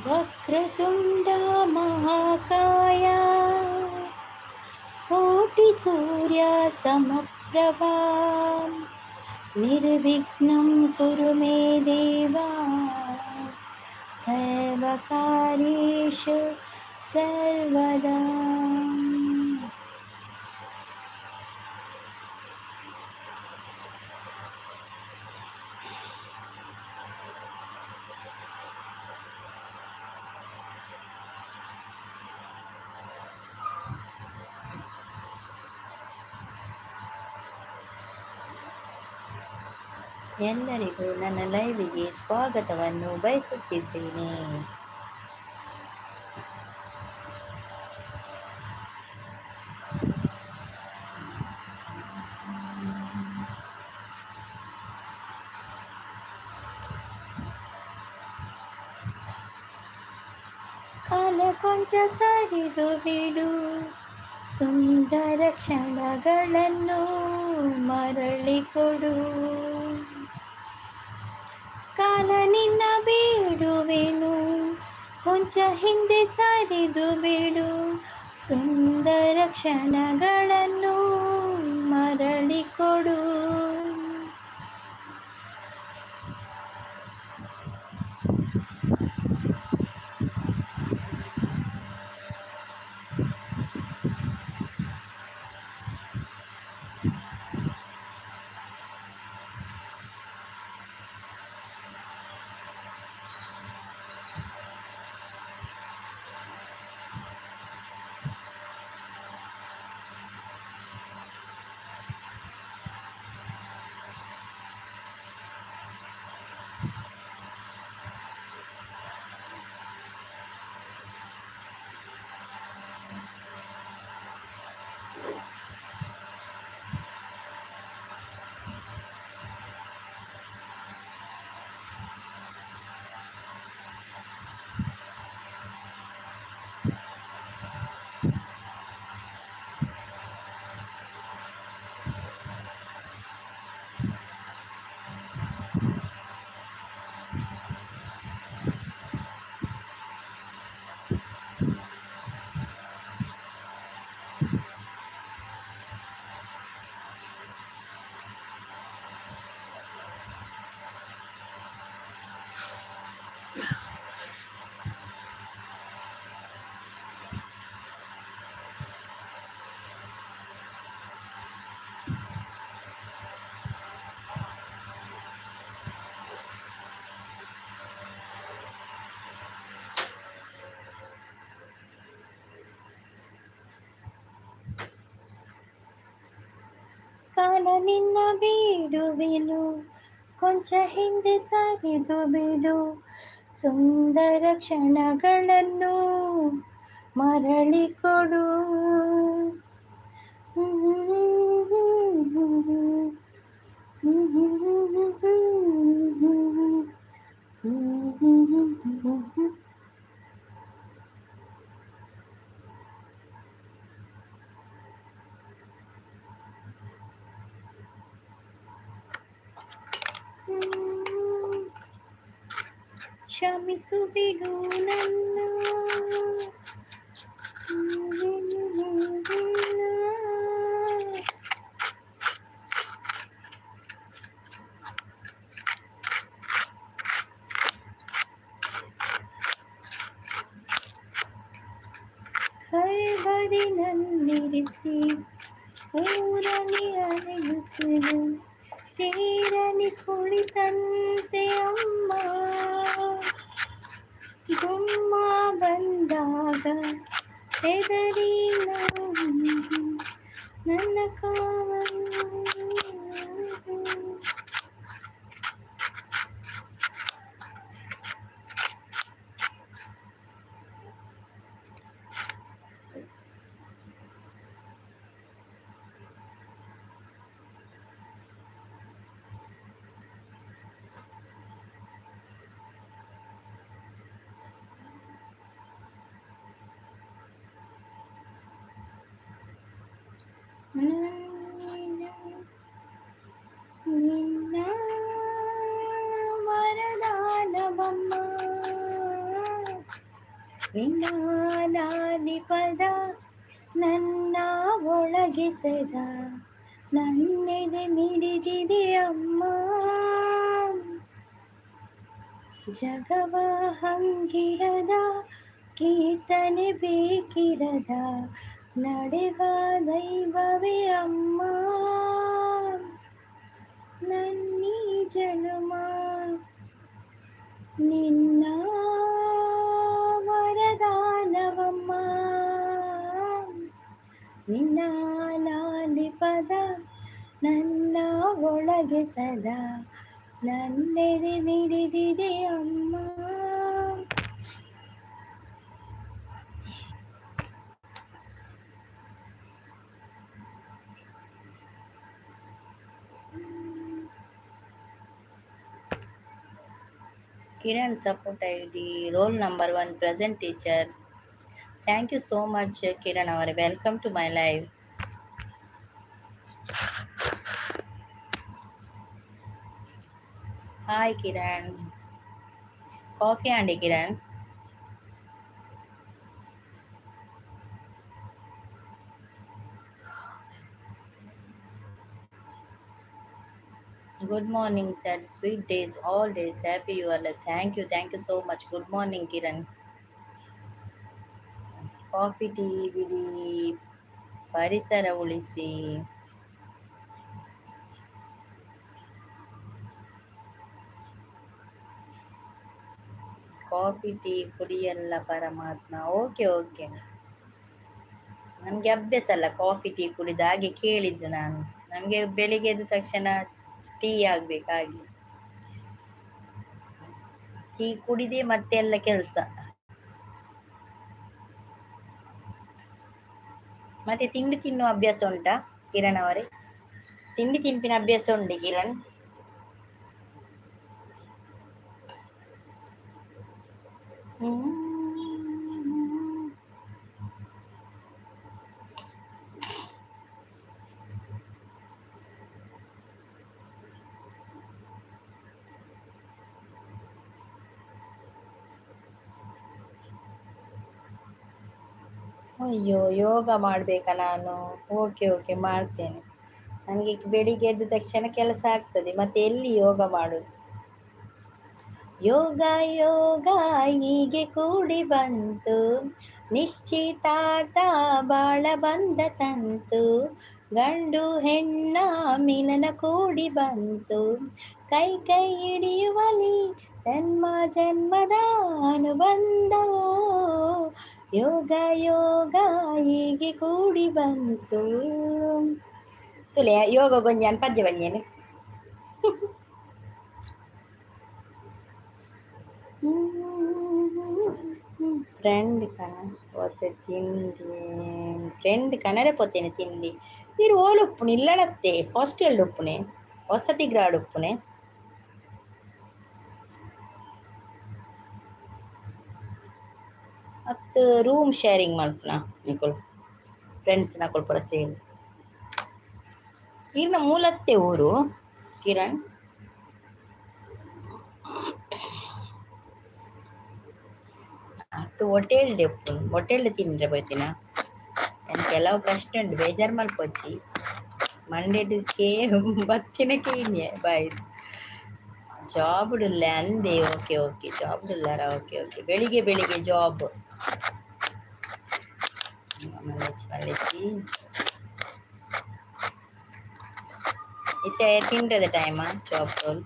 ವಕ್ರತುಂಡ ಮಹಾಕಾಯ, ಕೋಟಿ ಸೂರ್ಯ ಸಮಪ್ರಭಾ, ನಿರ್ವಿಘ್ನಂ ಕುರು ಮೇ ದೇವಾ, ಸರ್ವಕಾರ್ಯೇಷು ಸರ್ವದಾ. ಎಲ್ಲರಿಗೂ ನನ್ನ ಲೈವಿಗೆ ಸ್ವಾಗತವನ್ನು ಬಯಸುತ್ತಿದ್ದೇನೆ. ಕಾಲ ಕೊಂಚ ಸರಿದು ಬಿಡು, ಸುಂದರ ಕ್ಷಣಗಳನ್ನು ಮರಳಿ ಕೊಡು. ಕಾಲ ನಿನ್ನ ಬೇಡುವೆನು, ಕೊಂಚ ಹಿಂದೆ ಸರಿದು ಬಿಡು, ಸುಂದರ ಕ್ಷಣಗಳನ್ನು ಮರಳಿ ಕೊಡು. ಕಾಲ ನಿನ್ನ ಬೇಡುವೆನು, ಕೊಂಚ ಹಿಂದೆ ಸರಿದು ಬಿಡು, ಸುಂದರ ಕ್ಷಣಗಳನ್ನು ಮರಳಿ ಕೊಡು. ಕ್ಷಮಿಸು ಬಿಡು ನನ್ನ. ಕೈಬರಿನಲ್ಲಿರಿಸಿ ಊರಲ್ಲಿ ಅಲೆಯುತ್ತಿರು, ತೇರಲಿ ಕುಳಿತಂತೆ ಅಮ್ಮ. ಗುಮ್ಮ ಬಂದಾಗ ಹೆದರಿ ನನ್ನ ಕಾವಲು. ನಿನ್ನ ವರದಾನವಮ್ಮ. ನಿನ್ನ ಲಾಲಿ ಪದ ನನ್ನ ಒಳಗೆ ಸದಾ ನನ್ನೆದೆ ಮಿಡಿದಿದೆ ಅಮ್ಮ. ಜಗವ ಹಂಗಿರದ ಕೀರ್ತನೆ ಬೇಕಿರದ ನಡೆವ ದೈವವೇ ಅಮ್ಮ. ನನ್ನೀ ಜನುಮ ನಿನ್ನ ವರದಾನವಮ್ಮ. ನಿನ್ನ ಲಾಲಿ ಪದ ನನ್ನ ಒಳಗೆ ಸದಾ ನನ್ನೆದೆ ಮಿಡಿದಿದೆ ಅಮ್ಮ. Kiran support ID roll number 1 present teacher. Thank you so much Kiran ಅವರೇ, welcome to my live. Hi Kiran, coffee ಅಂಡಿ Kiran? Good morning sir, sweet days all days, happy your life. Thank you, thank you so much. Good morning Kiran. Coffee tea ಬಿಡಿ, ಪರಿಸರ ಉಳಿಸಿ. Coffee tea ಕುಡಿಯಲ್ಲ ಪರಮಾತ್ಮ. Okay okay, ನಮಗೆ ಅಭ್ಯಾಸ ಅಲ್ಲ coffee tea ಕುಡಿದ ಹಾಗೆ ಕೇಳಿದ್ದು ನಾನು. ನಮಗೆ ಬೆಳಿಗ್ಗೆ ಎದ್ದ ತಕ್ಷಣ ಟೀ ಆಗ್ಬೇಕಾಗಿ, ಟೀ ಕುಡಿದೆ ಮತ್ತೆ ಎಲ್ಲ ಕೆಲಸ. ಮತ್ತೆ ತಿಂಡಿ ತಿನ್ನುವ ಅಭ್ಯಾಸ ಉಂಟಾ ಕಿರಣ್ ಅವರೇ? ತಿಂಡಿ ತಿನ್ಪಿನ ಅಭ್ಯಾಸ ಉಂಟು ಕಿರಣ್? ಅಯ್ಯೋ, ಯೋಗ ಮಾಡಬೇಕಾ ನಾನು? ಓಕೆ ಓಕೆ, ಮಾಡ್ತೇನೆ. ನನಗೆ ಬೆಳಿಗ್ಗೆ ಎದ್ದ ತಕ್ಷಣ ಕೆಲಸ ಆಗ್ತದೆ, ಮತ್ತೆ ಎಲ್ಲಿ ಯೋಗ ಮಾಡೋದು? ಯೋಗ ಯೋಗ ಹೀಗೆ ಕೂಡಿ ಬಂತು, ನಿಶ್ಚಿತಾರ್ಥ ಬಾಳ ಬಂದ ತಂತು, ಗಂಡು ಹೆಣ್ಣ ಮಿಲನ ಕೂಡಿ ಬಂತು, ಕೈ ಕೈ ಹಿಡಿಯುವಲಿ ಜನ್ಮ ಜನ್ಮದ ಅನುಬಂಧವೋ, ಯೋಗ ಯೋಗ ಹೀಗೆ ಕೂಡಿ ಬಂತು. ತುಲೆ ಯೋಗ ಗೊಂಜಾನ್ ಪದ್ಯ ಬಂಜೇನೆ. ಫ್ರೆಂಡ್ ಕಣ ಪೋತೆ ತಿಂಡಿ, ಫ್ರೆಂಡ್ ಕನರೆ ಪೋತೇನೆ ತಿಂಡಿ. ನೀರು ಓಲು ಉಪ್ಪುನೆ ಇಲ್ಲಡತ್ತೆ, ಹಾಸ್ಟೆಲ್ ಉಪ್ಪುನೆ, ವಸತಿ ಗೃಹ ಉಪ್ಪುನೆ. ಮತ್ತು ರೂಮ್ ಶೇರಿಂಗ್ ಮಲ್ಪುನ ನಿಕುಲು ಫ್ರೆಂಡ್ಸ್ ನಕುಲು ಪೂರ ಸೇರಿ. ಈರ್ನ ಮೂಲತ್ತೆ ಊರು ಕಿರಣ್? ಅದು ಹೋಟೆಲ್ ಉಪ್ಪುನು, ಹೋಟೆಲ್ ತಿಂದ್ರೆ ಪೋತಿನ. ಕೆಲವು ಪ್ರಶ್ನೆ ಉಂಟು, ಬೇಜಾರು ಮಲ್ಪೊಚ್ಚಿ. ಮಂಡೆಡ್ ಬತ್ತಿನ ಕೇನ್ಯೆ ಬಾಯ್. ಜಾಬ್ ಉಲ್ಲ ಅಂದೆ. ಓಕೆ ಓಕೆ, ಜಾಬ್ ಉಲ್ಲಾರ? ಓಕೆ ಓಕೆ, ಬೆಳಿಗ್ಗೆ ಬೆಳಿಗ್ಗೆ ಜಾಬ್ ಮಲ್ಲೆಚ್ಚಿ ಮಲ್ಲೆಚ್ಚಿ. ಇತ್ತೆ ತಿಂಡ್ರದ ಟೈಮ ಜಾಬ್ ರೋಲ್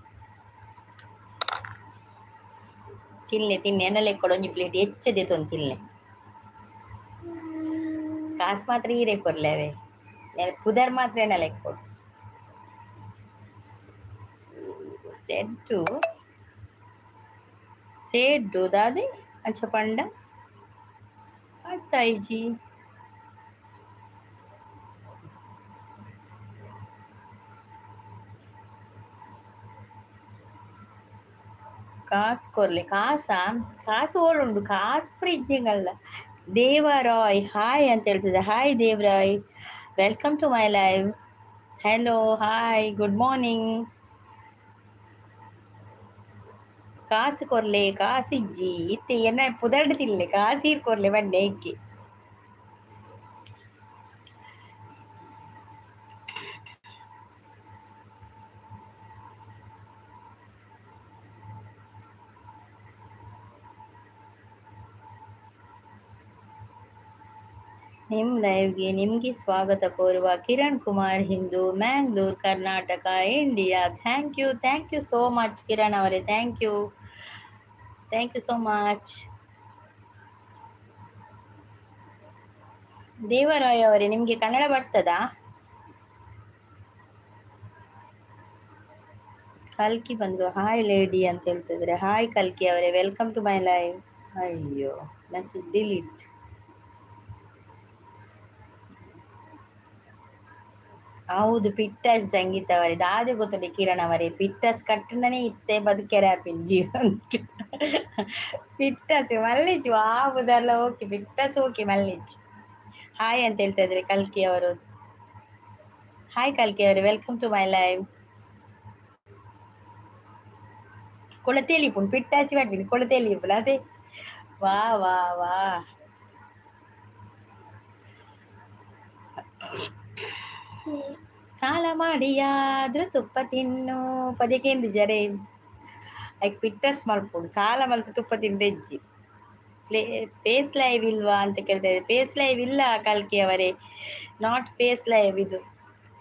ತಿನ್ಲೆ ತಿನ್ನೆ ಎನ್ನಲೆ ಕೊಡು ಒಂಜಿ ಪ್ಲೇಟ್ ಹೆಚ್ಚದೆ ತೊಂದು ತಿನ್ಲೆ. ಕಾಸು ಮಾತ್ರ ಈರೆ ಕೊರ್ಲೆ, ಪುದರ್ ಮಾತ್ರ ಎನ್ನಲೆ ಕೊಡು. ಸೆಡ್ಡು ಸೆಡ್ಡು ದಾದೆ ಅಂಚ ಪಂಡ ಅತ್ತಾಯಿಜಿ. ಕಾಸು ಕೊರ್ಲೆ ಕಾಸಾ? ಕಾಸು ಓಳುಂಡು, ಕಾಸು ಫ್ರಿಜ್ಜಿಗಲ್ಲ. ದೇವರಾಯ್ ಹಾಯ್ ಅಂತ ಹೇಳ್ತಿದ್ದೆ. Hi Devaroy, welcome to my live. Hello, hi, good morning. ಕಾಸು ಕೊರ್ಲೆ, ಕಾಸು ಇಜ್ಜಿ ಇತ್ತೆ ಎನ್ನ ಪುದರ್ಡ್ ತಿನ್ಲೆ, ಕಾಸೀರ್ ಕೊರ್ಲೆ ಬನ್ನೆ ಇಕ್ಕಿ. ನಿಮ್ಮ ಲೈವ್ಗೆ ನಿಮಗೆ ಸ್ವಾಗತ ಕೋರುವ Kiran Kumar Hindu, Mangalore, Karnataka, India. Thank you, thank you so much Kiran ಅವರೇ. Thank you, thank you so much. Devaraya ಅವರೇ, ನಿಮಗೆ ಕನ್ನಡ ಬರ್ತದಾ? ಕಲ್ಕಿ ಬಂದರು, ಹಾಯ್ ಲೇಡಿ ಅಂತ ಹೇಳ್ತಿದ್ರೆ. ಹಾಯ್ ಕಲ್ಕಿ ಅವರೇ, welcome to my live. ಅಯ್ಯೋ, ಮೆಸೇಜ್ ಡಿಲೀಟ್. ಹೌದು, ಪಿಟ್ಟಸ್ ಸಂಗೀತ ಅವರೇ, ದಾದೆ ಗೊತ್ತುಂಟು ಕಿರಣ್ ಅವರೇ, ಪಿಟ್ಟಸ್ ಕಟ್ಟನೇ ಇತ್ತೆ ಬದುಕೆರೆ ಆಪಿನ ಜೀವನ. ಪಿಟ್ಟಸ್ ಮಲ್ಲಿಚು ಆವುದಲ್ಲ, ಓಕೆ ಪಿಟ್ಟಸ್ ಓಕೆ ಮಲ್ಲಿಚು. ಹಾಯ್ ಅಂತ ಹೇಳ್ತಾ ಇದ್ರೆ ಕಲ್ಕಿ ಅವರು. ಹಾಯ್ ಕಲ್ಕಿ ಅವರೇ, welcome to my live. ಕೊಳತೇಲಿ ಪುಣ್ ಪಿಟ್ಟಾಸಿ ಮಾಡ್ತೀನಿ, ಕೊಳತೇಲಿ ಪುಣ ಅದೇ. ವಾ ವಾ ವಾ. ಸಾಲ ಮಾಡಿಯಾದ್ರೂ ತುಪ್ಪ ತಿನ್ನು ಪದಿಕೆಂದು ಜರೆ ಐಕ್ ಪಿಟ್ಟಸ್ ಮಲ್ಪೊಡು, ಸಾಲ ಮಲ್ತು ತುಪ್ಪ ತಿಂದೆಜ್ಜಿ. ಪೇಸ್ ಲೈವ್ ಇಲ್ವಾ ಅಂತ ಕೇಳ್ತಾ ಇದ್ದೆ. ಪೇಸ್ ಲೈವ್ ಇಲ್ಲ ಕಲ್ಕಿ ಅವರೇ, not face live. ಇದು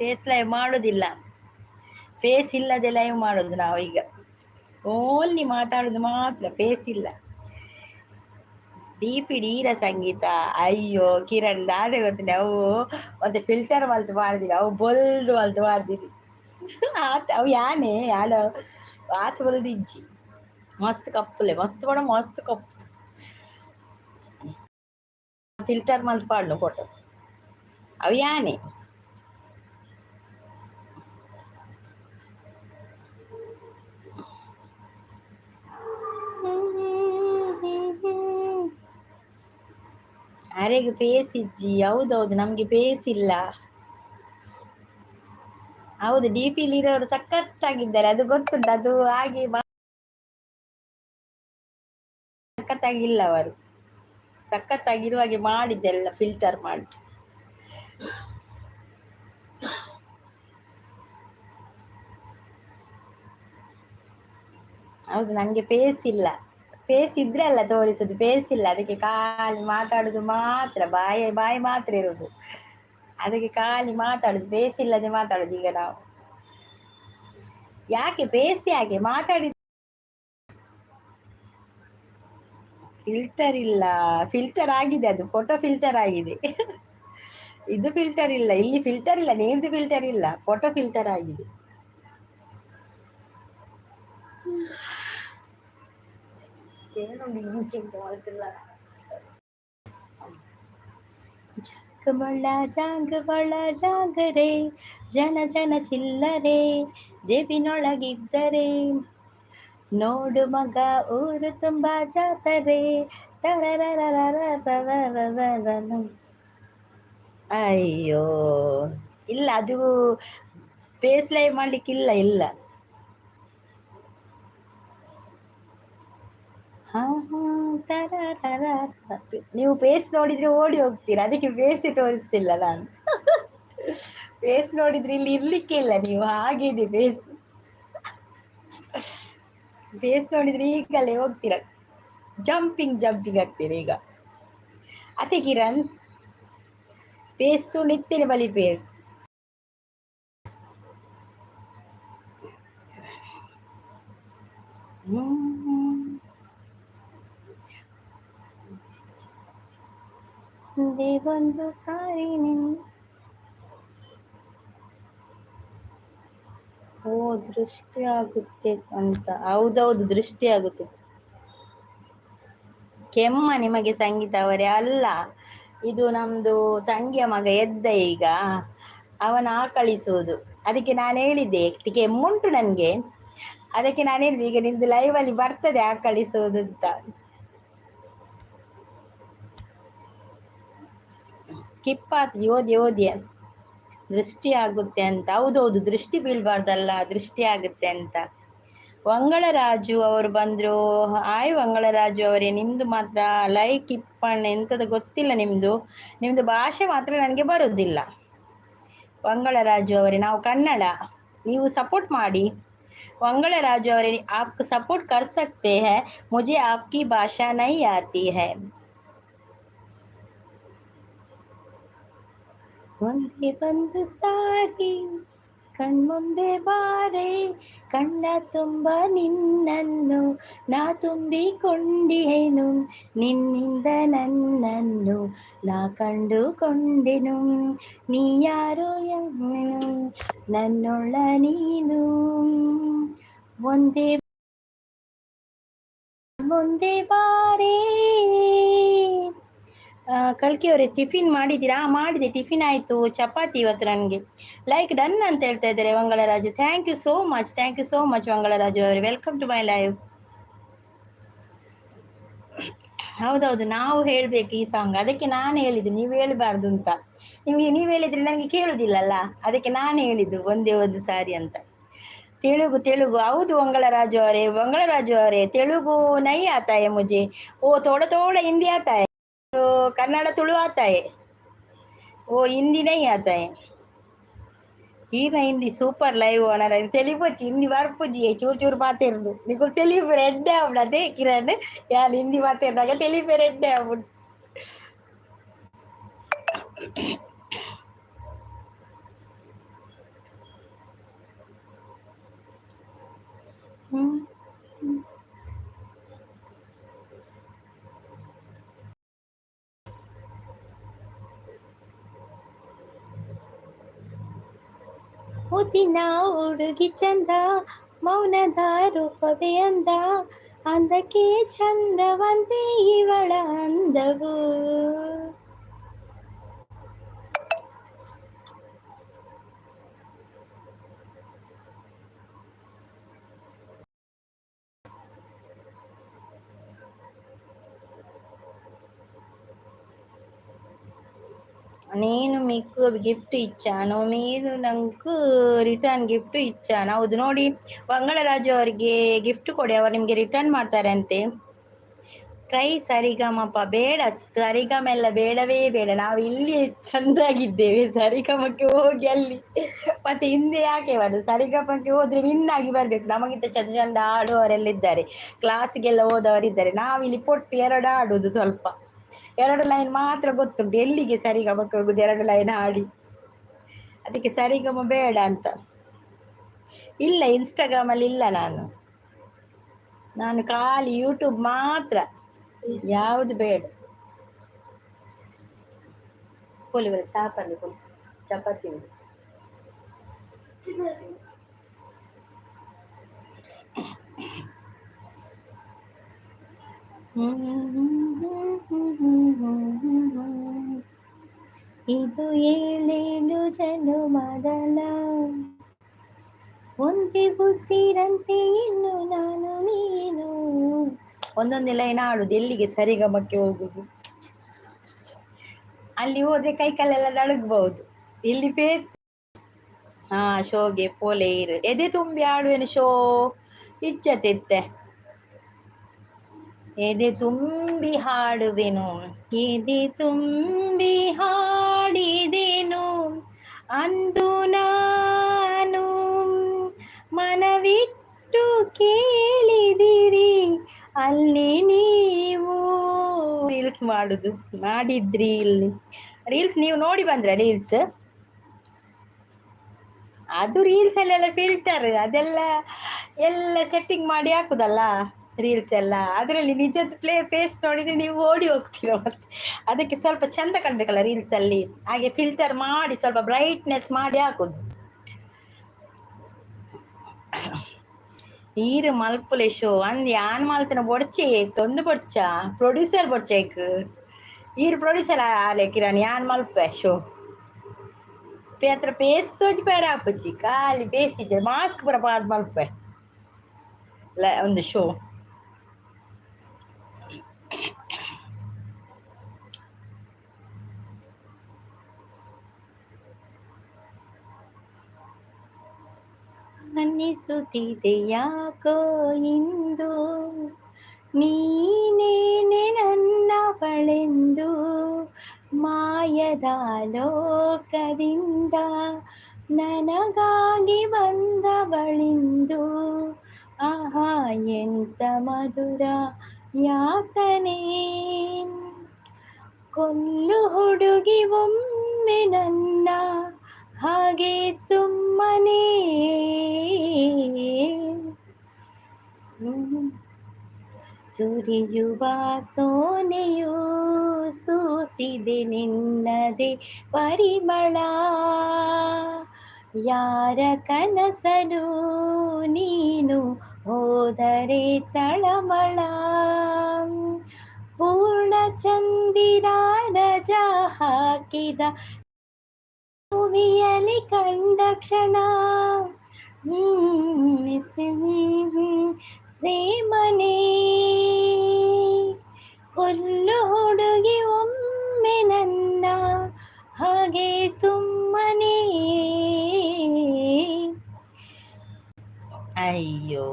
ಫೇಸ್ ಲೈವ್ ಮಾಡೋದಿಲ್ಲ, ಫೇಸ್ ಇಲ್ಲದೆ ಲೈವ್ ಮಾಡೋದು ನಾವು ಈಗ. ಓನ್ಲಿ ಮಾತಾಡೋದು ಮಾತ್ರ, ಫೇಸ್ ಇಲ್ಲ. ಡಿ ಪಿ ಡೀರ ಸಂಗೀತ. ಅಯ್ಯೋ ಕಿರಣ್ ದಾದೆ ಗೊತ್ತಿಲ್ಲ, ಅವು ಮತ್ತೆ ಫಿಲ್ಟರ್ ಮಲ್ತು ಮಾಡಿದಿವಿ, ಅವು ಬೊಲ್ದು ಮಲ್ತು ಮಾಡ್ದಿವಿ. ಆತ ಅವು ಯಾನೆ ಯಾಡ ಆತ ಬೊಲ್ದಿಜ್ಜಿ, ಮಸ್ತ್ ಕಪ್ಪುಲೆ, ಮಸ್ತ್ ಪಡ ಮಸ್ತ್ ಕಪ್ಪು. ಫಿಲ್ಟರ್ ಮಲ್ತು ಪಾಡ್ನು ಫೋಟೋ ಅವು ಯಾನೆ. ಅರೆಗೆ ಪೇಸ್ ಇಜ್ಜಿ. ಹೌದೌದು, ನಮಗೆ ಪೇಸ್ ಇಲ್ಲ. ಹೌದು, ಡಿ ಪಿಲಿ ಇರೋರು ಸಖತ್ತಾಗಿದ್ದಾರೆ, ಅದು ಗೊತ್ತುಂಟು. ಅದು ಹಾಗೆ ಸಖತ್ತಾಗಿ ಇಲ್ಲ ಅವರು, ಸಖತ್ತಾಗಿರುವಾಗೆ ಮಾಡಿದ್ದೆಲ್ಲ ಫಿಲ್ಟರ್ ಮಾಡಿ. ಹೌದು, ನನಗೆ ಪೇಸ್ ಇಲ್ಲ. ಫೇಸ್ ಇದ್ರೆ ಅಲ್ಲ ತೋರಿಸುದು, ಫೇಸ್ ಇಲ್ಲ, ಅದಕ್ಕೆ ಖಾಲಿ ಮಾತಾಡುದು ಮಾತ್ರ, ಬಾಯಿ ಬಾಯಿ ಮಾತ್ರ ಇರುದು, ಅದಕ್ಕೆ ಖಾಲಿ ಮಾತಾಡುದು, ಫೇಸ್ ಇಲ್ಲದೆ ಮಾತಾಡುದು. ಈಗ ನಾವು ಯಾಕೆ ಫೇಸ್ ಯಾಕೆ ಮಾತಾಡಿ? ಫಿಲ್ಟರ್ ಇಲ್ಲ, ಫಿಲ್ಟರ್ ಆಗಿದೆ, ಅದು ಫೋಟೋ ಫಿಲ್ಟರ್ ಆಗಿದೆ. ಇದು ಫಿಲ್ಟರ್ ಇಲ್ಲ, ಇಲ್ಲಿ ಫಿಲ್ಟರ್ ಇಲ್ಲ, ನೀರ್ದು ಫಿಲ್ಟರ್ ಇಲ್ಲ, ಫೋಟೋ ಫಿಲ್ಟರ್ ಆಗಿದೆ. ಜಾಂಗ್ ಜಾಂಗ್ ಬಳ್ಳ ಜಾಂಗರೆ, ಜನ ಜನ ಚಿಲ್ಲರೆ ಜೇಬಿನೊಳಗಿದ್ದರೆ, ನೋಡು ಮಗ ಊರು ತುಂಬ ಜಾತ್ರೆ. ಅಯ್ಯೋ ಇಲ್ಲ, ಅದು ಫೇಸ್ ಲೈವ್ ಮಾಡ್ಲಿಕ್ಕಿಲ್ಲ, ಇಲ್ಲ. ನೀವು ಫೇಸ್ ನೋಡಿದ್ರೆ ಓಡಿ ಹೋಗ್ತೀರಾ, ಅದಕ್ಕೆ ಫೇಸೇ ತೋರಿಸ್ತಿಲ್ಲ ನಾನು. ಫೇಸ್ ನೋಡಿದ್ರೆ ಇಲ್ಲಿ ಇರ್ಲಿಕ್ಕೆ ಇಲ್ಲ ನೀವು, ಹಾಗಿದೆ ಫೇಸ್. ಫೇಸ್ ನೋಡಿದ್ರೆ ಈಗಲೇ ಹೋಗ್ತೀರಾ, ಜಂಪಿಂಗ್ ಜಂಪಿಂಗ್ ಆಗ್ತೀರಾ ಈಗ. ಅದೇ ಕಿರಣ್ ಫೇಸ್ ನಿತ್ತೇನೆ ಬಲಿ ಪೇರ್. ಒಂದೇ ಒಂದು ಸಾರಿ ನಿನ್ನ. ಓ, ದೃಷ್ಟಿ ಆಗುತ್ತೆ ಅಂತ. ಹೌದೌದು, ದೃಷ್ಟಿ ಆಗುತ್ತೆ. ಕೆಮ್ಮ ನಿಮಗೆ ಸಂಗೀತ ಅವರೇ? ಅಲ್ಲ, ಇದು ನಮ್ದು ತಂಗಿಯ ಮಗ ಎದ್ದ ಈಗ, ಅವನ ಆಕಳಿಸುವುದು. ಅದಕ್ಕೆ ನಾನು ಹೇಳಿದ್ದೆ, ಕೆಮ್ಮುಂಟು ನನಗೆ, ಅದಕ್ಕೆ ನಾನು ಹೇಳಿದೆ ಈಗ ನಿಂದು ಲೈವಲ್ಲಿ ಬರ್ತದೆ ಆಕಳಿಸುವುದು ಅಂತ. ಸ್ಕಿಪ್ ಆತು, ಓದಿ ಓದಿ ದೃಷ್ಟಿ ಆಗುತ್ತೆ ಅಂತ. ಹೌದೌದು, ದೃಷ್ಟಿ ಬೀಳ್ಬಾರ್ದಲ್ಲ, ದೃಷ್ಟಿ ಆಗುತ್ತೆ ಅಂತ. ವಂಗಳರಾಜು ಅವರು ಬಂದರು. ಹಾಯ್ ವಂಗಳರಾಜು ಅವರೇ, ನಿಮ್ಮದು ಮಾತ್ರ ಲೈಕ್ ಇಪ್ಪಣ್ಣ ಎಂಥದ್ದು ಗೊತ್ತಿಲ್ಲ ನಿಮ್ಮದು. ನಿಮ್ಮದು ಭಾಷೆ ಮಾತ್ರ ನನಗೆ ಬರೋದಿಲ್ಲ. ವಂಗಳರಾಜು ಅವರೇ, ನಾವು ಕನ್ನಡ, ನೀವು ಸಪೋರ್ಟ್ ಮಾಡಿ. ವಂಗಳರಾಜು ಅವರೇ, आप सपोर्ट कर सकते हैं, मुझे आपकी भाषा नहीं आती है. ಒಂದೇ ಒಂದು ಸಾರಿ ಕಣ್ಮುಂದೆ ಬಾರೆ, ಕಣ್ಣ ತುಂಬ ನಿನ್ನನ್ನು ನಾ ತುಂಬಿಕೊಂಡಿಹೆನು, ನಿನ್ನಿಂದ ನನ್ನನ್ನು ನಾ ಕಂಡುಕೊಂಡೆನು, ನೀ ಯಾರೋ ಎನ್ನೆನು ನನ್ನೊಳ ನೀನು. ಒಂದೇ ಮುಂದೆ ಬಾರೇ. ಕಲ್ಕಿ ಅವರೇ, ಟಿಫಿನ್ ಮಾಡಿದ್ದೀರಾ? ಮಾಡಿದೆ, ಟಿಫಿನ್ ಆಯಿತು, ಚಪಾತಿ ಇವತ್ತು ನನಗೆ. ಲೈಕ್ ಡನ್ ಅಂತ ಹೇಳ್ತಾ ಇದ್ದಾರೆ ವಂಗಳರಾಜು. Thank you so much, thank you so much ವಂಗಳರಾಜು ಅವರೇ. Welcome to my live. ಹೌದೌದು, ನಾವು ಹೇಳಬೇಕು ಈ ಸಾಂಗ್. ಅದಕ್ಕೆ ನಾನು ಹೇಳಿದ್ದು ನೀವು ಹೇಳಬಾರ್ದು ಅಂತ. ನಿಮಗೆ ನೀವು ಹೇಳಿದರೆ ನನಗೆ ಕೇಳುವುದಿಲ್ಲಲ್ಲ, ಅದಕ್ಕೆ ನಾನು ಹೇಳಿದ್ದು ಒಂದೇ ಒಂದು ಸಾರಿ ಅಂತ. ತೆಲುಗು ತೆಲುಗು, ಹೌದು ವಂಗಳರಾಜು ಅವರೇ. ವಂಗಳರಾಜು ಅವರೇ, ತೆಲುಗು नहीं आता है मुझे. ओ थोड़ा थोड़ा हिंदी आता है, तो कन्नड़ तुळु आता है, ओ हिंदी नहीं आता है. ಈನ ಹಿಂದಿ ಸೂಪರ್ ಲೈವ್ ಓನರ್. ತೆಲಿಪೊಚ್ಚಿ ಹಿಂದಿ ಬರ್ಪುಜಿ, ಚೂರು ಚೂರು ಪಾತೆರ್ದು. ನಿಕುಲು ತೆಲಿಪುರ ಎಡ್ಡೆ ಆಪುಂಡು. ಅದೇ ಕಿರಣ್, ಯಾನ್ ಹಿಂದಿ ಪಾತೆರ್ನಾಗ ತೆಲಿಪುರ ಎಡ್ಡೆ ಆಪುಂಡು. ಹ್ಮ್. ಮುದ್ದಿನ ಹುಡುಗಿ ಚಂದ, ಮೌನದ ರೂಪವೇ ಅಂದ, ಅಂದಕ್ಕೆ ಚಂದವಂತೆ ಇವಳ ಅಂದವು. నేను మీకు గిఫ్ట్ ఇచ్చాను, మీరు నాకు ರಿಟರ್ನ್ ಗಿಫ್ಟ್ ಇಚ್ಚಾನು. ಹೌದು ನೋಡಿ, ವಂಗಳರಾಜು ಅವರಿಗೆ ಗಿಫ್ಟ್ ಕೊಡಿ, ಅವರು ನಿಮಗೆ ರಿಟರ್ನ್ ಮಾಡ್ತಾರೆ ಅಂತೆ. ಟ್ರೈ ಸರಿಗಮಪ. ಬೇಡ, ಸರಿಗಮ ಎಲ್ಲ ಬೇಡವೇ ಬೇಡ. ನಾವು ಇಲ್ಲಿ ಚಂದಾಗಿದ್ದೇವೆ. ಸರಿಗಮಕ್ಕೆ ಹೋಗಿ ಅಲ್ಲಿ ಮತ್ತೆ ಹಿಂದೆ ಯಾಕೆ ಬರೋದು? ಸರಿಗಮಕ್ಕೆ ಹೋದ್ರೆ ವಿನ್ ಆಗಿ ಬರಬೇಕು. ನಮಗಿಂತ ಚಂದ ಚಂದ ಆಡುವವರೆಲ್ಲ ಇದ್ದಾರೆ, ಕ್ಲಾಸಿಗೆಲ್ಲ ಹೋದವರಿದ್ದಾರೆ. ನಾವಿಲ್ಲಿ ಪೊಟ್ಟು ಎರಡು ಆಡುವುದು, ಸ್ವಲ್ಪ ಎರಡು ಲೈನ್ ಮಾತ್ರ ಗೊತ್ತುಂಟು. ಎಲ್ಲಿಗೆ ಸರಿಗಮಕ್ಕೆ ಹೋಗುದು ಎರಡು ಲೈನ್ ಹಾಡಿ? ಅದಕ್ಕೆ ಸರಿಗಮ ಬೇಡ ಅಂತ. ಇಲ್ಲ, ಇನ್ಸ್ಟಾಗ್ರಾಮಲ್ಲಿ ಇಲ್ಲ ನಾನು. ನಾನು ಖಾಲಿ ಯೂಟ್ಯೂಬ್ ಮಾತ್ರ, ಯಾವುದು ಬೇಡ. ಪೋಲಿ ಬರ ಚಾಪಲ್ಲಿ ಪೋಲಿ ಚಪಾತಿ ಉಂಟು. ಇದು ಏಳೇಳು ಜನುಮದಲ ಒಂದೇ ಉಸಿರಂತೆ ಇನ್ನು ನಾನು ನೀನು. ಒಂದೊಂದೇ ಲೈನ್ ಆಡುದು. ಎಲ್ಲಿಗೆ ಸರಿಗಮಕ್ಕೆ ಹೋಗುದು? ಅಲ್ಲಿ ಹೋದ್ರೆ ಕೈ ಕಾಲೆಲ್ಲ ನಡುಗ್ಬಹುದು, ಇಲ್ಲಿ ಫೇಸ್. ಹಾ, ಶೋಗೆ ಪೋಲೆ ಇರು ಎದೆ ತುಂಬಿ ಆಡುವೆನು. ಶೋ ಇಚ್ಚತಿತ್ತೆ. ಎದೆ ತುಂಬಿ ಹಾಡುವೆನು, ಎದೆ ತುಂಬಿ ಹಾಡಿದೆನು ಅಂದು ನಾನು, ಮನವಿಟ್ಟು ಕೇಳಿದಿರಿ ಅಲ್ಲಿ ನೀವು. ರೀಲ್ಸ್ ಮಾಡುದು ಮಾಡಿದ್ರಿ ಇಲ್ಲಿ ರೀಲ್ಸ್ ನೀವು ನೋಡಿ ಬಂದ್ರ ರೀಲ್ಸ್? ಅದು ರೀಲ್ಸ್ ಅಲ್ಲೆಲ್ಲ ಫಿಲ್ಟರ್ ಅದೆಲ್ಲ ಎಲ್ಲ ಸೆಟ್ಟಿಂಗ್ ಮಾಡಿ ಹಾಕುದಲ್ಲ ರೀಲ್ಸ್ ಎಲ್ಲ. ಅದರಲ್ಲಿ ನಿಜದ ಫೇಸ್ ನೋಡಿದರೆ ನೀವು ಓಡಿ ಹೋಗ್ತೀರ ಮತ್ತೆ. ಅದಕ್ಕೆ ಸ್ವಲ್ಪ ಚಂದ ಕಾಣಬೇಕಲ್ಲ ರೀಲ್ಸಲ್ಲಿ, ಹಾಗೆ ಫಿಲ್ಟರ್ ಮಾಡಿ ಸ್ವಲ್ಪ ಬ್ರೈಟ್ನೆಸ್ ಮಾಡಿ ಹಾಕೋದು. ಈರು ಮಲ್ಪುಲೆ ಶೋ ಅಂದ್ ಯಾನ್ ಮಲ್ತಿನ ಬೊಡ್ಚಿ ತೊಂದು ಬೊಡ್ಚ ಪ್ರೊಡ್ಯೂಸರ್ ಬೊಡ್ಚೈಕ್ ಈರು ಪ್ರೊಡ್ಯೂಸರ್ ಆಲೆ ಕಿರಣ್. ಯಾನ್ ಮಲ್ಪೆ ಶೋ ಪೇತ್ರ ಪೇಸ್ ತೋಜಿ ಪೇರ ಆಪುಜಿ, ಖಾಲಿ ಪೇಸ್ ಇದ್ದೆ ಮಾಸ್ಕ್ ಪೂರ ಪಾಡ್ ಮಲ್ಪೆ ಒಂದು ಶೋ. ಅನ್ನಿಸುತ್ತಿದೆ ಯಾಕೋ ಇಂದು, ನೀನೇನೆ ನನ್ನವಳೆಂದು. ಮಾಯದ ಲೋಕದಿಂದ ನನಗಾಗಿ ಬಂದವಳಿಂದು. ಆಹಾ ಎಂತ ಮಧುರ ಯಾತನೆ. ಕೊಲ್ಲು ಹುಡುಗಿ ಒಮ್ಮೆ ನನ್ನ ಹಾಗೆ ಸುಮ್ಮನೆ. ಸುರಿಯುವ ಸೋನೆಯು ಸೂಸಿದೆ ನಿನ್ನದೇ ಪರಿಮಳ. ಯಾರ ಕನಸಲು ನೀನು ಹೋದರೆ ತಳಮಳ. ಪೂರ್ಣ ಚಂದಿರ ರಜ ಹಾಕಿದ ಭೂಮಿಯಲ್ಲಿ ಕಂಡ ಕ್ಷಣ. ಸೇಮನೆ. ಕೊಲ್ಲು ಹುಡುಗಿ ಒಮ್ಮೆ ನನ್ನ ಹಾಗೆ ಸುಮ್ಮನೆ. ಅಯ್ಯೋ,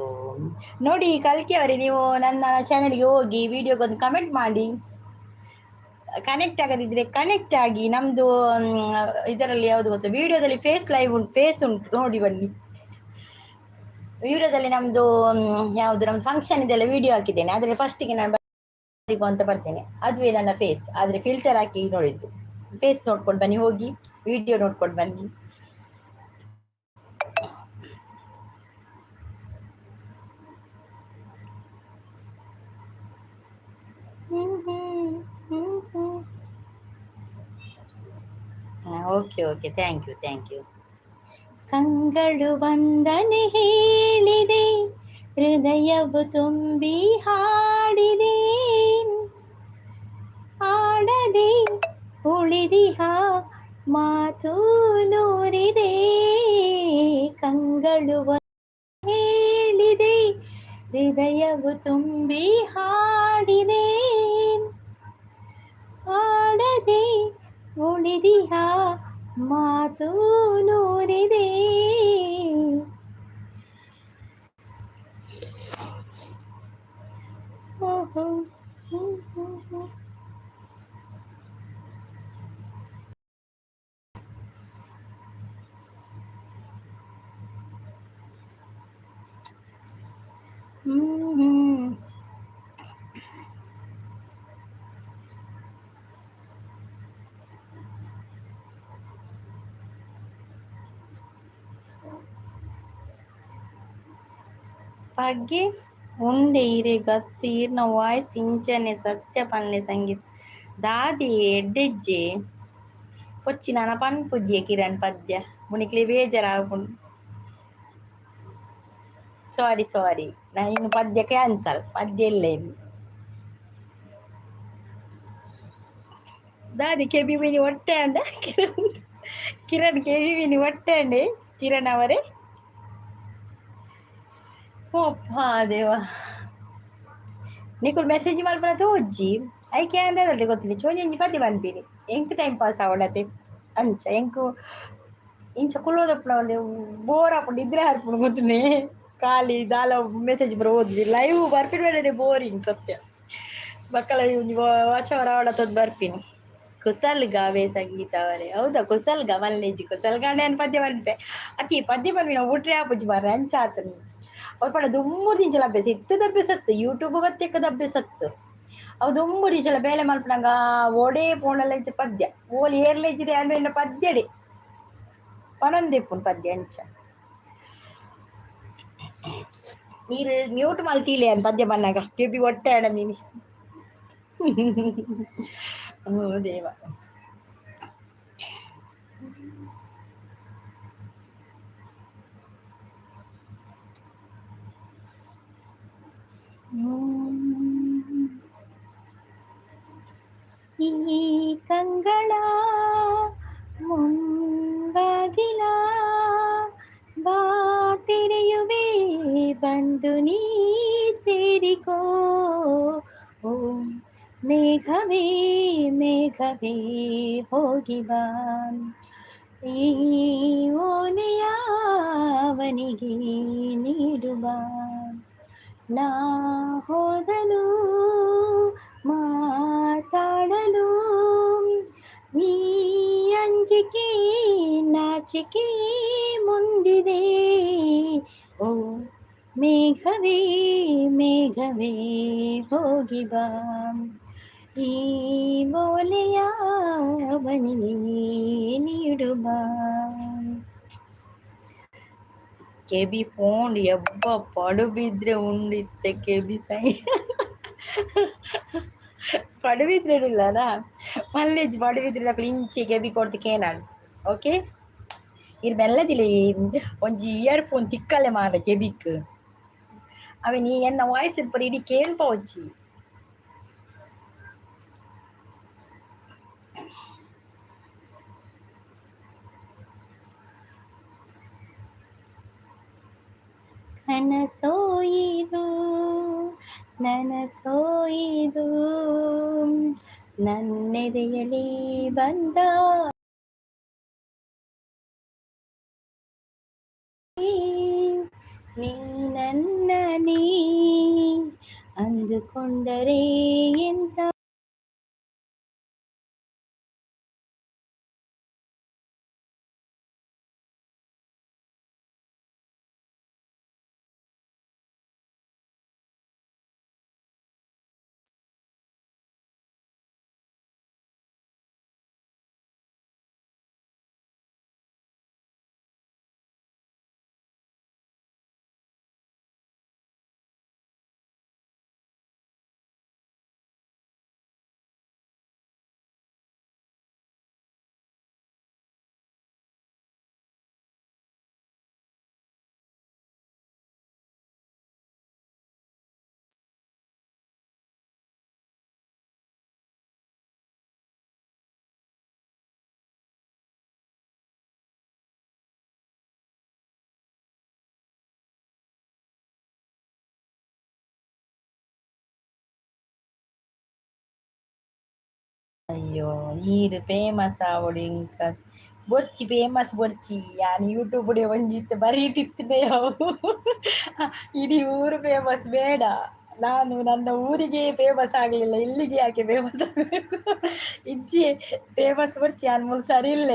ನೋಡಿ ಕಲ್ಕಿ ಅವರೇ, ನೀವು ನನ್ನ ಚಾನೆಲ್ಗೆ ಹೋಗಿ ವಿಡಿಯೋಗೊಂದು ಕಮೆಂಟ್ ಮಾಡಿ. ಕನೆಕ್ಟ್ ಆಗದಿದ್ರೆ ಕನೆಕ್ಟ್ ಆಗಿ. ನಮ್ಮದು ಇದರಲ್ಲಿ ಯಾವುದು ಗೊತ್ತಾ? ವಿಡಿಯೋದಲ್ಲಿ ಫೇಸ್ ಲೈವ್ ಉಂಟು, ಫೇಸ್ ಉಂಟು, ನೋಡಿ ಬನ್ನಿ. ವಿಡಿಯೋದಲ್ಲಿ ನಮ್ಮದು ಯಾವುದು, ನಮ್ಮ ಫಂಕ್ಷನ್ ಇದೆಲ್ಲ ವಿಡಿಯೋ ಹಾಕಿದ್ದೇನೆ. ಆದರೆ ಫಸ್ಟಿಗೆ ನಾನು ಅಂತ ಬರ್ತೇನೆ, ಅದುವೇ ನನ್ನ ಫೇಸ್. ಆದರೆ ಫಿಲ್ಟರ್ ಹಾಕಿ ನೋಡಿದ್ದು. ಫೇಸ್ ನೋಡ್ಕೊಂಡು ಬನ್ನಿ, ಹೋಗಿ ವಿಡಿಯೋ ನೋಡ್ಕೊಂಡು ಬನ್ನಿ. Okay okay, thank you thank you. ಕಂಗಳು ವಂದನೆ ಹೇಳಿದೆ, ಹೃದಯವು ತುಂಬಿ ಹಾಡಿದೆ. ಹಾಡದೆ ಉಳಿದಿಹ ಮಾತು ನೂರಿದೆ. ಕಂಗಳು ಹೇಳಿದೆ, ಹೃದಯವು ತುಂಬಿ ಹಾಡಿದೆ. ಹಾಡದೆ ಉಳಿದಿಹ ಮಾತು ನೂರಿದೆ. ಓಹೋ. ಹ್ಮ್. ಪಗ್ಗೆ ಉಂಡೆ ಇರೆ ಗತ್ತು ಈರ್ನ ವಾಯ್ಸ್ ಇಂಚನೆ ಸತ್ಯ ಪನ್ಲೆ ಸಂಗೀತ ದಾದಿ ಎಡ್ಡೆಜ್ಜೆ ಪೊರ್ಚಿ ನಾನ ಪನ್ಪುಜ್ಜೆ ಕಿರಣ್ ಪದ್ಯ ಮುನಿಕ್ಲೆ ಬೇಜಾರಾಪುಂಡು. ಸಾರಿ ಸಾರಿ, ನಾ ಇನ್ನು ಪದ್ಯ ಕ್ಯಾನ್ಸಲ್, ಪದ್ಯ ಇಲ್ಲ ಇನ್ನು. ದಾದಿ ಕೆಬಿ ಮಿನಿ ಒಟ್ಟೆ ಅಂಡ ಕಿರಣ್, ಕಿರಣ್ ಕೆಬಿ ಮಿನಿ ಒಟ್ಟೆ ಅಂಡೆ ಕಿರಣ್ ಅವರೇ. ಒಪ್ಪ ದೇವ, ನಿಕುಲ್ ಮೆಸೇಜ್ ಮಲ್ಪನ ತೋಜ್ಜಿ ಐಕೆ ಅಂದದಲ್ಲಿ ಗೊತ್ತಿಲ್ಲ. ಚೋಂಜಿ ಪದ್ಯ ಪನ್ಪಿನಿ, ಎಂಕ್ ಟೈಮ್ ಪಾಸ್ ಆವಡತೆ ಅಂಚ. ಎಂಕು ಇಂಚ ಕುಲ್ಲೋದಪ್ಪನ ಒಂದು ಬೋರ್ ಆಪುಂಡು, ಇದ್ರೆ ಹರ್ಪುಂಡು ಗೊತ್ತುನೆ. ಖಾಲಿ ದಾಲ ಮೆಸೇಜ್ ಬರ ಓದ್ಲಿ ಲೈವ್ ಬರ್ಪಿನ ಬೇಡ, ಬೋರಿಂಗ್ ಸತ್ಯ. ಬಕ್ಕಲ ಒಂಜಿ ವಾಚವರ ಆವಡತದ್ ಬರ್ಪಿನಿ. ಕುಸಲ್ ಗಾವೆ ಸಂಗೀತ ಅವರೇ, ಹೌದಾ? ಕುಸಲ್ ಗ ಮಲ್ಲೇಜಿ ಕುಸಲ್ ಗಾಂಡೆ ಅನ್ ಪದ್ಯ ಪನ್ಪೆ ಅತಿ ಪದ್ಯ ಪನ್ಪಿನ ಊಟ್ರೆ ಆಪುಜಿ ಮಾರ್ರೆ. ಅಂಚ ಆತನ ಅವ್ರು ಪಂಡ ದುಂಬು ದಿಂಚಲ ಅಭ್ಯಾಸ ಇತ್ತದ ಅಭ್ಯಾಸ ಅತ್ತು, ಯೂಟ್ಯೂಬ್ ಬತ್ತಿಕ್ಕದ ಅಭ್ಯಾಸ ಅತ್ತು. ಅವು ದುಂಬು ದಿಂಚಲ ಬೇಲೆ ಮಲ್ಪನಗ ಓಡೇ ಪೋಣಲ ಇಂಚ ಪದ್ಯ ಓಲಿ ಏರ್ಲೇಜಿದೆ ಅಂದ್ರೆ ಇನ್ನ ಪದ್ಯಡೆ ಪನೊಂದಿಪ್ಪುನ್ ಪದ್ಯ ಅಂಚ. ನೀರು ಮ್ಯೂಟ್ ಮಲ್ತೀಲೆ ಅನ್ ಪದ್ಯ ಬನ್ನಾಗ ಕೆಬಿ ಒಟ್ಟೆ ಅಣ್ಣ ನೀನಿ. ಓ ದೇವ. ಈ ಕಂಗಳ ಮುಂಬಾಗಿಲ ಬಾ ತೆರೆಯುವೆ, ಬಂದು ನೀ ಸೇರಿಕೋ. ಓ ಮೇಘವೇ ಮೇಘವೇ ಹೋಗಿ ಬಾ. ಈ ಓಲೆಯ ಅವನಿಗೆ ನೀಡುವ. ನಾ ಹೋದನು ಮಾತಾಡಲು, ಈ ಅಂಜಿಕೆ ನಾಚಿಕೆ ಮುಂದಿದೆ. ಓ ಮೇಘವೇ ಮೇಘವೇ ಹೋಗಿ ಬಾ, ಈ ಓಲೆಯ ಅವನಿಗೆ ನೀಡುವ. ಕೆಬಿ ಪೋಂಡು ಎಬ್ಬ ಪಡುಬಿದ್ರೆ ಉಂಡಿತ್ತೆ ಕೆಬಿ ಸೈ ಪಡುಬಿದ್ರೆ ಇಲ್ಲದ ಮಲ್ಲೇಜ್ ಪಡುಬಿದ್ರೆ ದಕ್ಲು ಇಂಚೆ ಕೆಬಿ ಕೊಡ್ತು ಕೇನಾಡು. ಓಕೆ, ಇರ್ ಮೆಲ್ಲದಿಲ್ಲ ಒಂಜಿ ಇಯರ್ ಫೋನ್ ತಿಕ್ಕಲೆ ಮಾರ ಕೆಬಿಕ್ ಅವೆ ನೀ ಎನ್ನ ವಾಯ್ಸ್ ಇರ್ಪರ ಇಡೀ ಕೇಳ್ಪ వచ్చಿ. ಕನಸೋಯಿದು ನನಸೋಯಿದು ನನ್ನೆದೆಯಲ್ಲಿ ಬಂದ ನೀ ನನ್ನ ನೀ ಅಂದುಕೊಂಡರೆ ಎಂತ ಅಯ್ಯೋ ಈರ್ ಫೇಮಸ್ ಆವೊಡು ಇಂಕ ಬೊರ್ಚಿ ಫೇಮಸ್ ಬೊರ್ಚಿ ಯಾನ್ ಯೂಟ್ಯೂಬ್ ಒಂಜಿ ಇತ್ತೆ ಬರೀಟಿತ್ತಿನ ಯಾವು ಇಡೀ ಊರು ಫೇಮಸ್ ಬೇಡ. ನಾನು ನನ್ನ ಊರಿಗೆ ಫೇಮಸ್ ಆಗಲಿಲ್ಲ, ಇಲ್ಲಿಗೆ ಯಾಕೆ ಫೇಮಸ್ ಆಗಬೇಕು? ಇಜ್ಜಿ ಫೇಮಸ್ ಬೊರ್ಚಿ ಯಾನ್ ಮೂಲು ಸರಿ ಇಲ್ಲ.